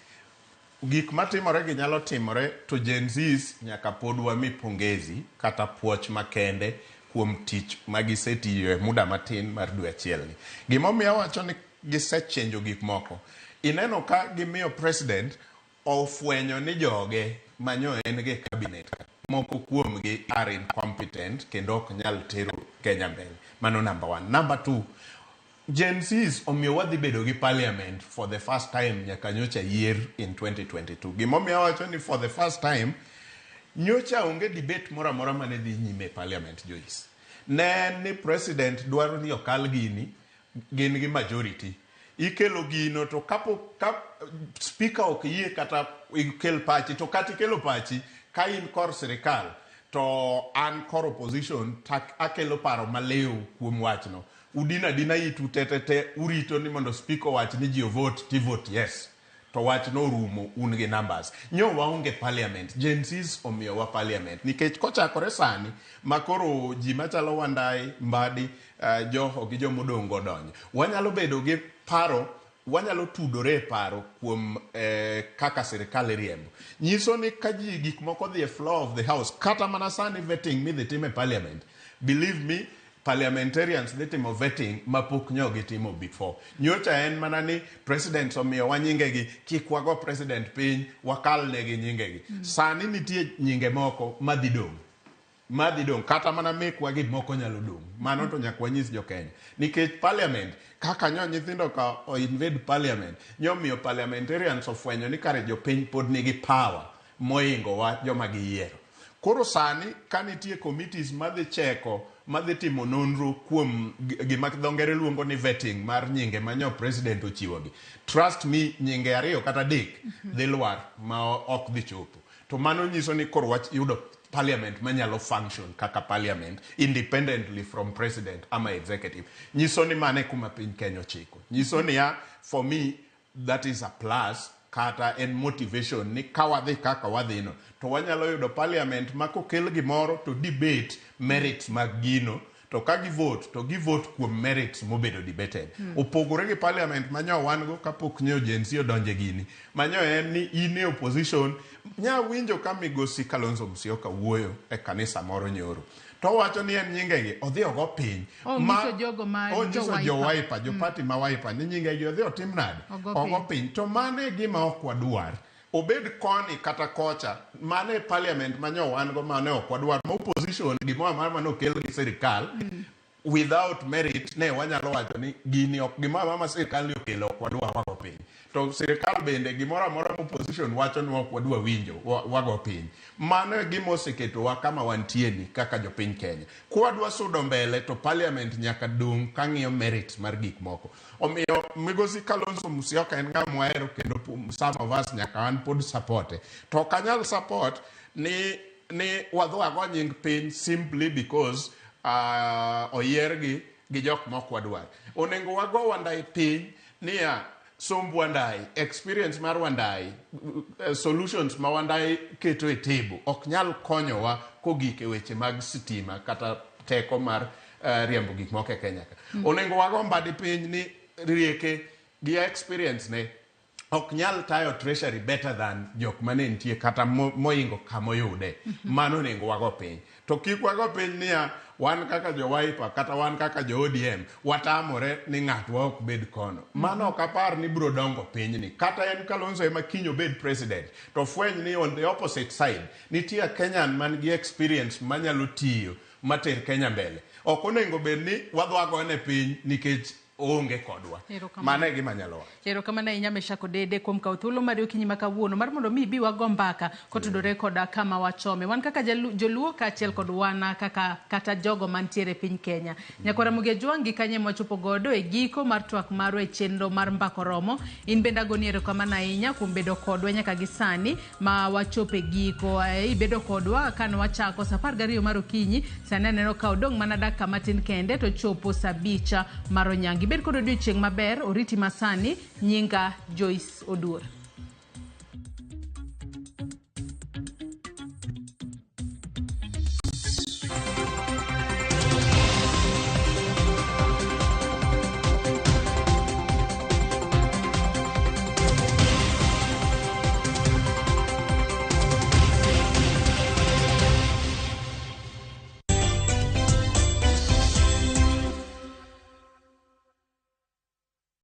Gik matimore gi nyalo timore to Gen Zs nyaka pod wami pongezi kata puoch makende kuom tich magisetiyo e muda matin mar dwe achiel ni. Gimomiyo awacho ni gisechenjo gik moko. Ineno ka gimiyo president ofwenyo ni joge manyo en gi cabinet ka. Moko kuomgi are incompetent kendo ok nyal tero Kenya mbele. Mano number 1. Number 2, Gen Zs omiyo wadhi bedo gi parliament for the first time nyaka nyocha yier in 2022. Gimomiyo awacho ni for the first time, Nyocha onge debate moro amora mane dhi nyime e parliament, Joyce. Ne en ni president dwaro ni okal gini, gin gi majority. Ikelo gino to kapo ka speaker ok yie kata ikel pachi to kata ikelo pachi ka in kor sirikal to an kor opposition to akelo paro maliw kuom wachno. Udino adina itu te te te urito ni mondo speaker owach ni ji ovote ti vote yes. To wach no orumo un gi numbers. Nyo waonge parliament. Gen Zs omiyowa parliament. Nikech kochakore sani ma koro ji machalo Wandayi, Mbadi, Joho gi jomodong' go odonjo. Wanyalo bedo gi paro, wanyalo tudore e paro kuom kaka sirikal iriembo. Nyiso ni ka ji gik moko odhi e floor of the house, kata mana sani vetting midhi tim e parliament, believe me, parliamentarians dhi timo vetting ma pok nyo gitimo before. Nyocha en mana ni president omiyowa nyingegi, kik wago president piny, wakal negi nyingegi. Sani nitie nyinge moko madhi dong'. Madhi dong', kata mana mekwa gi moko nyalo dong'. Mano to nyaka wanyis jo Kenya. Nikech parliament, kaka nyo nyithindo ka o invade parliament, nyo miyo parliamentarians ofwenyo ni kare jopiny pod nigi power moingo wa joma giyiero. Koro sani ka nitie committees madhi cheko, madhi timo nonro kuom gima dho ngere luongo ni vetting mar nyinge ma nyo president ochiwogi. Trust me, nyinge 2 kata 3 dhi lwar ma ok dhi chopo. To mano nyiso ni koro wach yudo parliament manyalo function kaka parliament independently from president ama executive. Nyiso ni mano e kuma piny Kenya ochiko. Nyiso niya, for me, that is a plus kata en motivation ni ka wadhi kaka wadhi no to wanyalo yudo parliament ma kokel gimoro to debate merits mag gino to ka gi vote to gi vote kuom merits mobedo debated. Opogore gi parliament ma nyo wan go kapok nyo Gen Z odonje gini ma nyo en ni in e opposition. Nya winjo ka migosi Kalonzo Musyoka wuoyo e kanisa moro nyoro to owacho ni en nyingegi odhi ogo piny. Onyiso jogo ma onyiso jo Wiper, jo party ma Wiper ni nyingegi odhi otim nade? Ogo piny. To mano e gima ok wadwar. Obed koni kata kocha, mano e parliament ma nyo wan go mane ok wadwar. Ma opposition gimoro amora mane okel gi sirikal without merit ne wanyalo wacho ni gini ok gimoro amora ma sirikal ni okelo ok wadwar wago piny. To sirikal bende gimoro amora ma opposition wacho ni ok wadwa winjo wago piny. Mano e gima oseketowa kama wantie ni kaka jopiny Kenya. Kwadwa sudo mbele to parliament nyaka dong' ka ng'iyo merits mar gik moko. Omiyo migosi Kalonzo Musyoka en ng'ama wahero kendo some of us nyaka wan pod support. To ok anyal support ni wadho ago nying piny simply because oyiergi gi jok mok wadwar. Onego wago Wandayi piny niya somb Wandayi, experience mar Wandayi, solutions ma Wandayi keto e table ok nyal konyowa kogik e weche mag sitima kata teko mar riembo gik moko e Kenya ka. Onego wago Mbadi piny ni rieke gi experience ne ok nyal tayo treasury better than jok mane nitie kata moingo kamoyude. Mano onego wago piny. To kik wago piny niya wan kaka jo Wiper kata wan kaka jo ODM watamore ni ng'atwa ok bed kono. Mano ok apar ni biro dongo pinyni. Kata en Kalonzo ema kiny obed president to fweny ni on the opposite side nitie Kenyan man gi experience manyalo tiyo mater Kenya mbele. Ok onego bed ni wadhi wagone piny nikech oonge kodwa. Mano e gima anyalo wacho. Erokamano ahinya Meshack Odede kuom kawo thuolo mari okinyi ma kawuono mar mondo mi ibi wago mbaka kotudore koda kama wachome. Wan kaka joluo kaachiel kod wan kaka kata jogo mantiere e piny Kenya. Nyakwara Ramogi Ajwang' gi kanye mwachopo godo e giko mar twak marwa e chenro mar Mbaka Oromo. In bende agoni erokamano ahinya kuom bedo kodwa nyaka gi sani ma wachopo e giko. Ibedo kodwa kane wachako saa 12 mar okinyi, sani aneno ka odong' mana dakika matin kende to chopo saa 5 mar onyango. Ibed kod odiochieng' maber, oriti masani, nyinga Joyce Oduor.